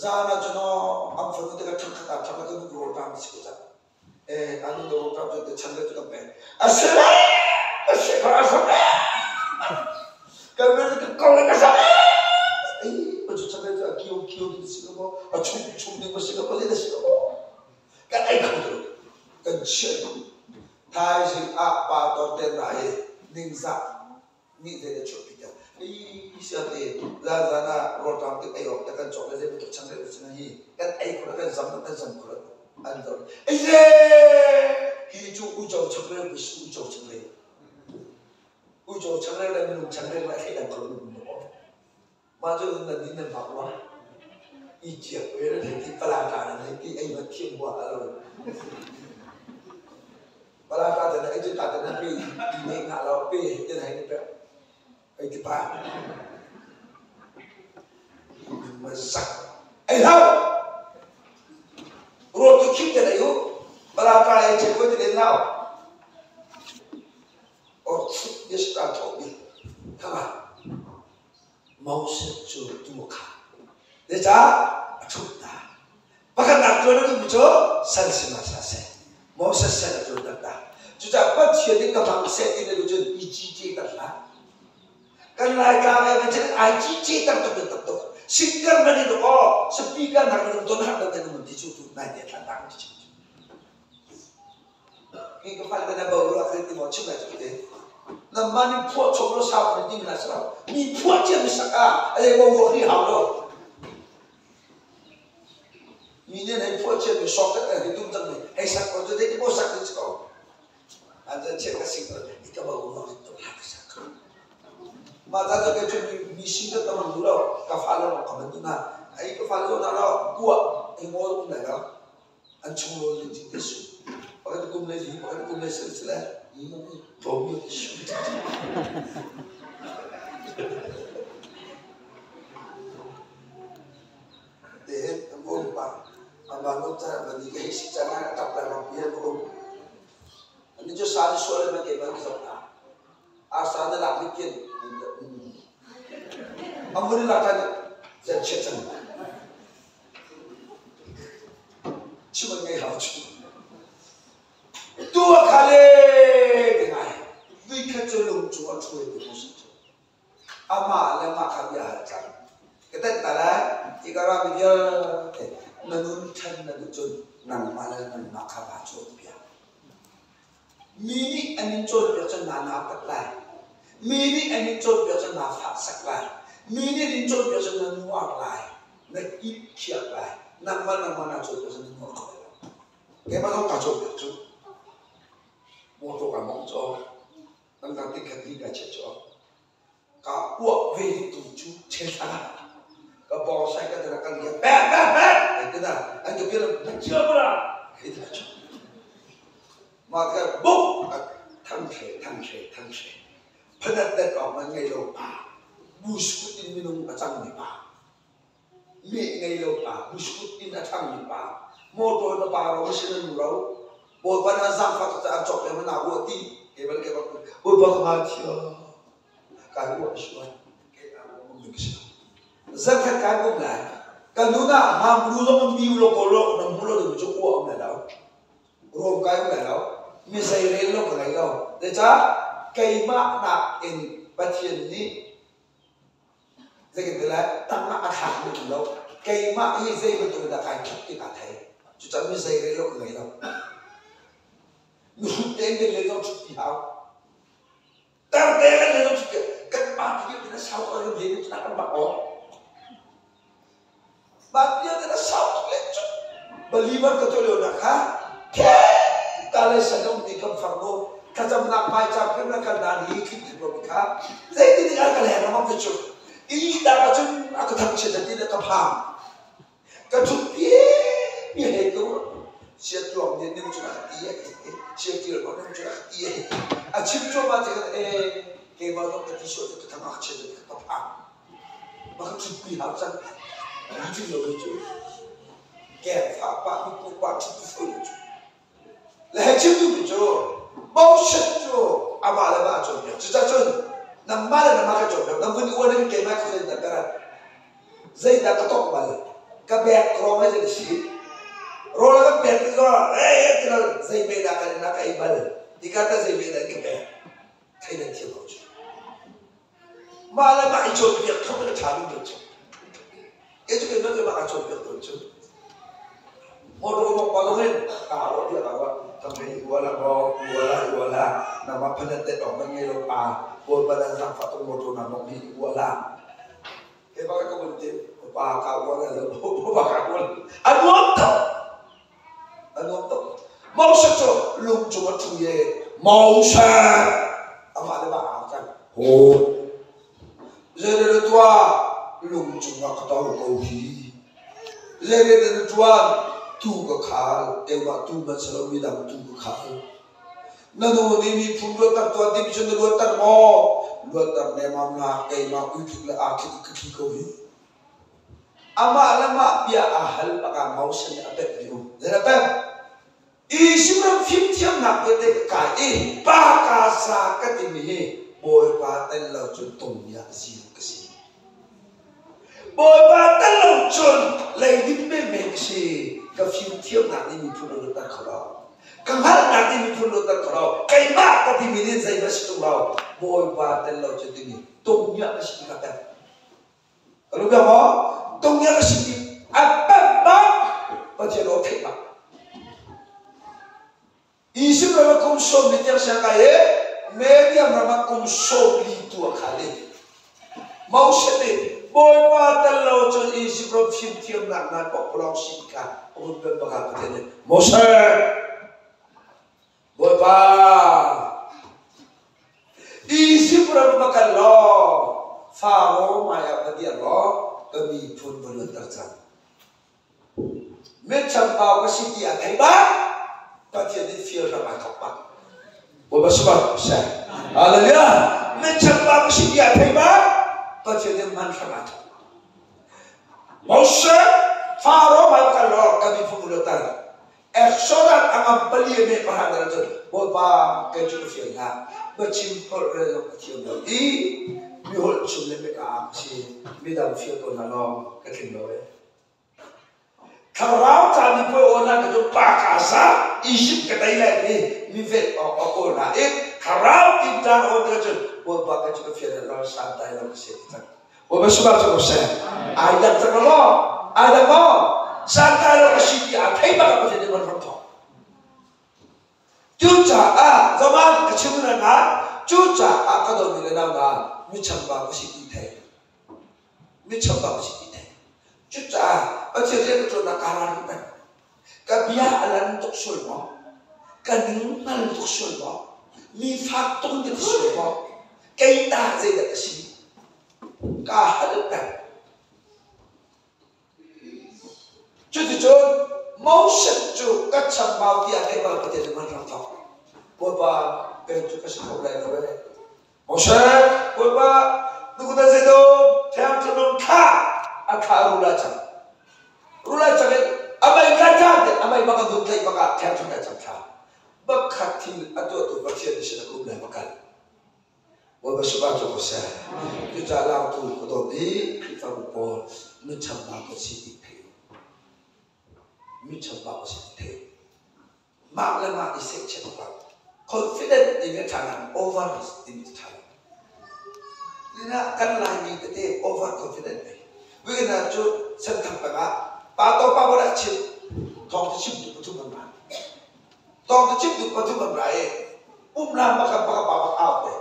Zan ah cun aw an fanu te ka ṭhang khat ah ṭhang ka nuk rawlṭam a si ko cang. Eh anu na rawlṭam cu te chan le cu kan pek. A si a si kha a si kan men ka ko le ka sa ei pa cu chan le cu a kio kio ding si lo maw a chung chung ding ma si lo maw zei si lo maw kan ei kho tu kan chiah thaizing ah pa tor te na hi ningzah nih zei na chuahpi tiah ei siate zan ah rawlṭam tik ei awk te kan cawk le zei bantuk chang le si hi kan ei khur kan zam kan zam khur an zor ei hi cu uico changreu bi si uico changreu uico changreu le minung changreu le thleidan khur nu mu mah cu nan din nan bak wa i ciak we le ti pala ta nan hei ti ei ma thiam hua lo Pala ta te na ei ta te na pe i ne nga lo pe te na hei ni pe ei ti pa ma zak ei hau ruat tu khim te na yu pala ta ei che ko te len lau or chut yes ta tho bi kama Moses cu tuu kha zeicah a ṭhut hna? Pakhatnak ṭuan a duhmi cu sal si hmasa seh. Moses sal a ṭuan taktak. Cucaah Pathian nih ka hmang seh ti na duh cun i cice ter hlah. Kan Laitlang ah cun ai cice ter tuk in tam tuk. Singer man in aw speaker nak in ton har dan in ti cu tu nai te thlan tak ti chim. Hi ka fale na bo ruah kha ti maw chim lai cu te. Nangmah nih phuah chom lo sau na ding na si lo. Mi phuah cia mi sak ah a zei bo ruah hi hau lo. Mi nih hei phuah cia mi sawk tak hei tum cang mi hei sak ko cu zei ti maw sak ding si ko. An zan chiah ka sing ko i ka bo ruah in tum hlah ka sak. Mah ta cu kei cu mi sin ka tamang duh lo ka fale lawng ka man duh hna. Ai ka fale zawn ah lo kuah hei ngawl um lai lo. An chung rawl ning cing te su. Pakhat kum le li, pakhat kum le sel sile tlawm mi te su. Te hin an um pa. Amah nu ca ban i ka hei si caan ah a ṭap lai bang pi an um. Ani cu sa ni sual le ke ban ka zoh hna. Arsa na lak nih kin amun lak tan zan chiat cang. Chim an ngei hau cu. cun nangmah le nangmah kha vaa cawnpiak. Mi nih an in cawnpiak cun naa nautat lai. Mi nih an in cawnpiak cun naa fahsak lai. Mi nih an in cawnpiak cun na nuar lai. Na ip khiak lai. Nangmah nangmah naa cawnpiak cun na nuar kho lai lo. Keimah zong kaa cawnpiak cu. Motor kaa mawngh cu. Tangka tingkhat hnih kaa chiah cu. Ka uah ve tu cu chel ah ka bawng sai ka dara kan liam pek pek pek hei ti na an ka pial na chia bula hei ti chu ma ka buk thang hre thang hre thang hre phanat dat awk man ngei lo pa buskut in minung a cang mi pa meh ngei lo pa buskut in a thang mi pa motor na pa ro si na nu ro bawipa na zangfak ca an cawk le na ruah ti ke bal ke bak bawipa ka ngai thiam kai ruah sual ke ka ruah mum ding si zakhat kai bum lai ka nu na mam lu zong mi lo ko lo na mu lo ding chu uwa um lai lo rom kai um lai lo mi zei rel lo ka ngei lo zeicah keimah nak in Pathian nih Zeitintiah tangah a thlak mi um lo. Keimah hi zei bantuk in dah kai ṭhut ti kaa thei. Cucaah mi zei rel lo ka ngei lo. Mihrut tein kan len zong ṭhut ti hau. Tar te kan len zong ṭhut ti kan pa ti na sau ko kan len cu kan bak aw. Mah bia te na sau tuk le cu. Believer ka tuah lio nak kha the ta le san um mi kan farnu thlacamnak maica phir na kal nan hi thli thli mi kha zeitin nih an ka leng ramam te cu i ta ka cun a ka thangchiat ti na ka phang ka thut pi mi hei ko sia tuang nih nim cu a ti sia tir ko nim cu a ti a chim cuahmah ti kan e keimah zong ka ti sual ka thang a chiat ti ka phang ma ka thut pi hau cang ni lo cu keng fa pa mi pu pa thut pi foi cu Le hei chim duhmi cu Moses cu amah le mah a cawnpiak. Cucaah cun nangmah le nangmah ka cawnpiak. Nang vun i uan in keimah kha zeidah ka rat? Zeidah ka tongh bal? Ka bek rong he zei si? Rawl a kan pek tik zongah eh ti lo zei me dah kan in a ka ei bal? Tika ta zei me dah in ka pek? Thei nan thiam lo cu. Mah le mah i cawnpiak kha a ṭha ding cu. Kei cu keimah keimah kaa cawnpiak tawn cu. Motor mong pa zong hin kaa ruah tiah kaa ruah. Kam hei i uala maw, i uala i uala. Nangmah phanet tet awk nan ngei lo pa. Bawipa nan zaangfah tuk motor na mong hi i uala. Keimah ka vun ti, pa kaa uala lo, pa kaa uala. A nuam tuk. A nuam tuk. Moses cu lung cung a ṭhu i Moses amah le mah aa cang. Ho zeirel tuah lung cungah ka to ko hi. Zeirel na ṭuan tu ka khal keimah tu man si lo midang tu ka khal. Na nu nih miphun luatter tuah timi cu na luatter maw? Luatter nemam na keimah uitlik le aa thlik ka thli ko hi. Amah le mah bia aa hal bak ah Moses nih a pemh mi um. Zei a pemh? Izipt ram fimthiamnak vialte ka kai i pa ka za ka timi hi Bawipa tel lo cun tungmiah zing ka si. Bawipa tel lo cun leidip menmen ka si. Ka fimthiamnak nih miphun a lutter kho lo. Ka hngalhnak nih miphun lutter kho lo. Keimah ka timi nih zeihmanh si ṭung lo. Bawipa tel lo cun timi tungmiah ka si ti ka pemh. Ka maw? Tungya ka si ti a pemh bak Pathian aw theih bak. Izipt ram ah kum 40 tiang siang kai i Mediam ram ah kum 40 tu a khal i Moses nih Bawipa tel lo cun Izipt ram fimthiamnak nai pokpalawng si ti kha a hun pemh bak ah Pathian nih Moses Bawipa Izipt ram va kal law Faro hmaiah va dir law ka miphun va luatter cang. Mitchambau ka si ti a thei bak Pathian nih fir hram ai thawk bak. Bawipa sifak seh. Hallelujah. Mitchambau ka si ti a thei bak Pathian nih man hram ai thawk. Moses Faro hmai va kal law ka miphun va luatter. Exodus a ngam pali a meh pahra dal cun Bawipa kei cu ka fial hlah biachim holh rel zong ka thiam lo i mi holh chim le biaka ah ka si midang fial ko hna law ka tling lo e. Thlarau ca mi puai aw na ka cu pa ka za Egypt ka tei lai ti mi vet awk a kawl na i thlarau tinṭan aw te cun Bawipa kei cu ka fial hlah law santai lo ka si ti cang. Bawipa sifak cu ko seh. Ai dang cang maw? Ai dang maw? Santlai lo ka si ti aa thei bak ah Pathian nih van ram thawk. Cucaah zaman ka chim na na cucaah ka dawtmi le nau hna mi chambau ka si ti thei. Mi chambau ka si ti thei. Cucaah Pathian rian ka ṭuannak kaa ralring peng. Ka bia a lan tuk sual maw? Ka ning hngal tuk sual maw? Mi fak tuk in ka ti sual maw? Kei ta zeidah ka si? Kaa hal peng. Cuticun Moses cu ka chambau tiah theih bal Pathian nih man rak thawk. Bawipa, kei cu ka si kho lai lo ee. Moses, Bawipa, nukuta zeido thiang thunung thla a thla rula cang. Rula cang in amei tla cang te amei bak a dun tlaih bak ah thiang thun cang thla. Bakhat thil a tuahtu Pathian nih sin a kum lai bakal. Bawipa sifah cu ko seh. Cucaah lautu ka dawt i Khrihfabu pawl mi chambau ka si ti thei u. Mi chambau ka si ti thei u. Mah le mah i sehchiat awkah confident timi a ṭha nain over timi a ṭha lo. Nihin kan Laimi tete over confident ve. Weekend cu Senthang peng ah pa to pa bawh chim thawng cu chim tu pathum an ra. Tawng cu chim duh pathum an ra i pumhnak pakhat pakhat pa bak au te.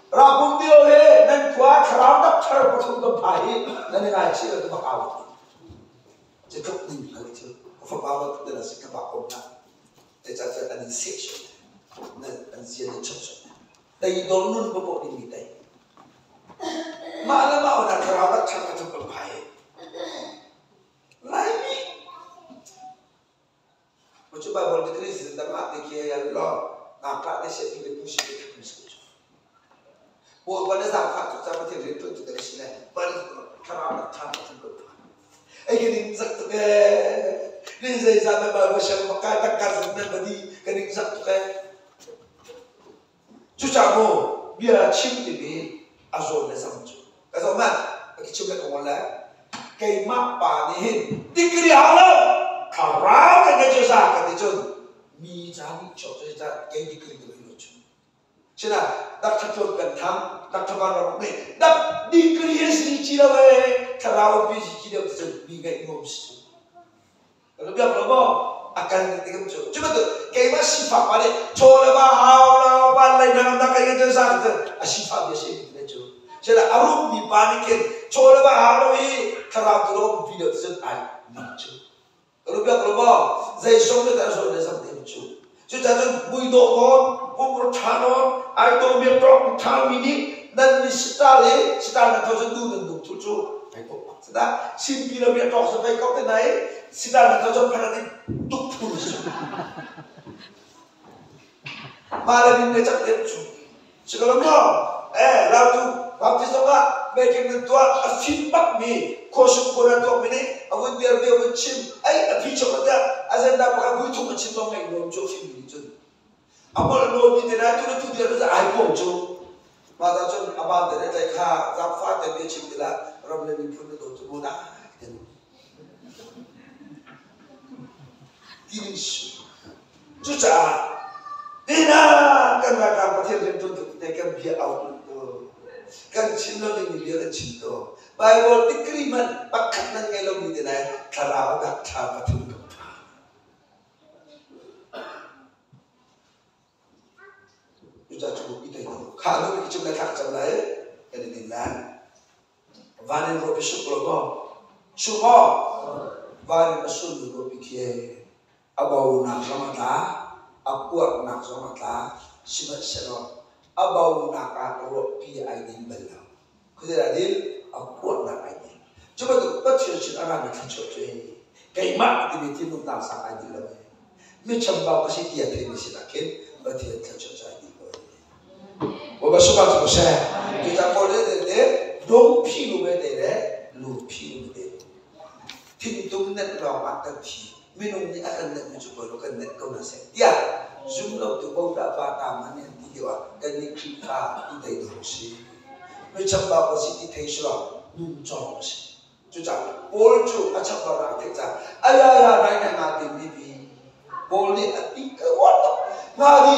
Ralpum dio he nan khua thlarau doctor pathum kan phai hi nan i ngaichih lo ti bak au ti. Cu tluk ning hal cu ka fapa bantuk te na si ka pa kom na. Te ca cu an in seh seh nan an zian in chok seh. Tei dor nun papoh ding mi tei. Mah le mah na thlarau doctor pathum kan phai hi. Laimi Cu Baibal degree sin dang ah te khi hei law ngakṭah te sian le pu si te thak si cu. Bawipa le zaangfah cu ca Pathian rian ṭuan tu te ka si le bal thlarau nak ṭha ka ko pha. Ei ka ning zak tuk ee. Ni zeizah na Baibal siang ma kai tangka zat na badi ka ning zak tuk ee. Cucaah mu bia chim timi a zawn le zam cu ka zoh hmanh ka chim le ka ngol le keimah pa nih hin degree hau lo thlarau kan ngei cu za ka ti cun mi ca nih chuak cu ca kei degree ka lo cu sina dak thatluan kan thang dak thavan ram nih dak degree he si ci lo e thlarau pi si ci lo ti cun mi ngaih nuam si cu Kan biak lo maw? A kal ning ti kan cu. Cu bantuk keimah sifak pa nih chaw le va hau lo van lei na na kai kan sa cu a sifak bia si mi cu. Sila a rum mi pa nih khin chaw le va hau lo i thlarau tu lo pi lo ti cun ai ning cu. Kan biak lo maw? Zei song le dah zawn le zam te cu. Cucaah cun muidawh nawn, pumrua ṭha nawn, ai dawmi a ṭawk ṭhami nih nan mi sital i sital nan tho cun nu nan lung thul cu ai dawh bak cu dah. Simpi lomi a ṭawk cu pei ko te nain sital nan tho cun pharat in tuk phur si. Mah le nin le cak te cu. Si ko lo maw? Eh, rautu baptist zongah meeting nan tuah a fim bakmi khuasung kua nan tuakmi nih a vun biar bia vun chim ai a phi chok tiah a zenda pakhat vui thum a chim zong ngaih nuam cu a fimmi nih cun a molh nawnmi te na tu le tu bia cu ai puang cu mah ta cun a ban te le tlai kha zaangfa te bia chim ti la ram le miphun na dawt cu mu na ti ding si Cucaah nihin kan ralkap Pathian rianṭuan tuk te kan bia au tu kan chim lo dingmi bia kan chim to. Bible degree hmanh pakhat nan ngei lomi te lai thlarau dak ṭha pathum kan ṭha. Cucaah cu i tei ko. Kha nu ki chim lai thla ka cam lai kan i din lai. Van in ruahpi suk lo maw? Suk maw? Van in a sulmi ruahpi khi a bonak zong a tla, a kuaknak zong a tla, sihmanhsehlaw a bonak ah ruahpi ai din bal lo. Khuazei dah din? A kuaknak ai din. Cu bantuk Pathian sin a rami thluachuah cu keimah timi thinlung tlangsang ai dil lo. Mi chambau ka si ti a theimi sinah khin Pathian thluachuah cu ai dil lo. Bawipa sungah cu seh. Cucaah Paul nih te dong phi lu me te le lu phi lu me te. Thingtum net lawng ah kan thi. Minung nih a kan net mi cu poi lo kan net ko na seh. Tiah zum lo tu bo dah pa ta man nih an ti lio ah kan nih Khrihfa i tei dawh si. Mi chambau ka si ti thei si lo nun cawng si. Cucaah Paul cu a chambau nak theih caah ayaya nai nai nga tin mi pi Paul nih a ti ka ruat tuk nga di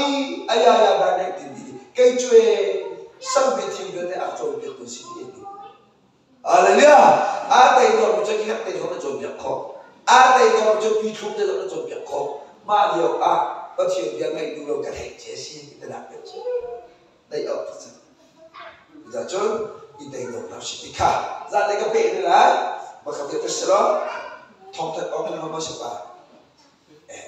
ayaya nai nai tin ti kei cu e sangpi thil vialte a cawnpiak tu si ti ti. Hallelujah! A tei dawr mi cu khi tei zong na cawnpiak khawh. Aa teidor cu pithlung te zong na cawnpiak khawh. Mah lio ah Pathian bia ngaih duh lo ka theih cia si ti nak te cu deih awk ti cang. Cucun i teidor hna si ti kha zan le ka peh ne lai. Makhat te si lo thawngthat awk na ma si pa. Eh.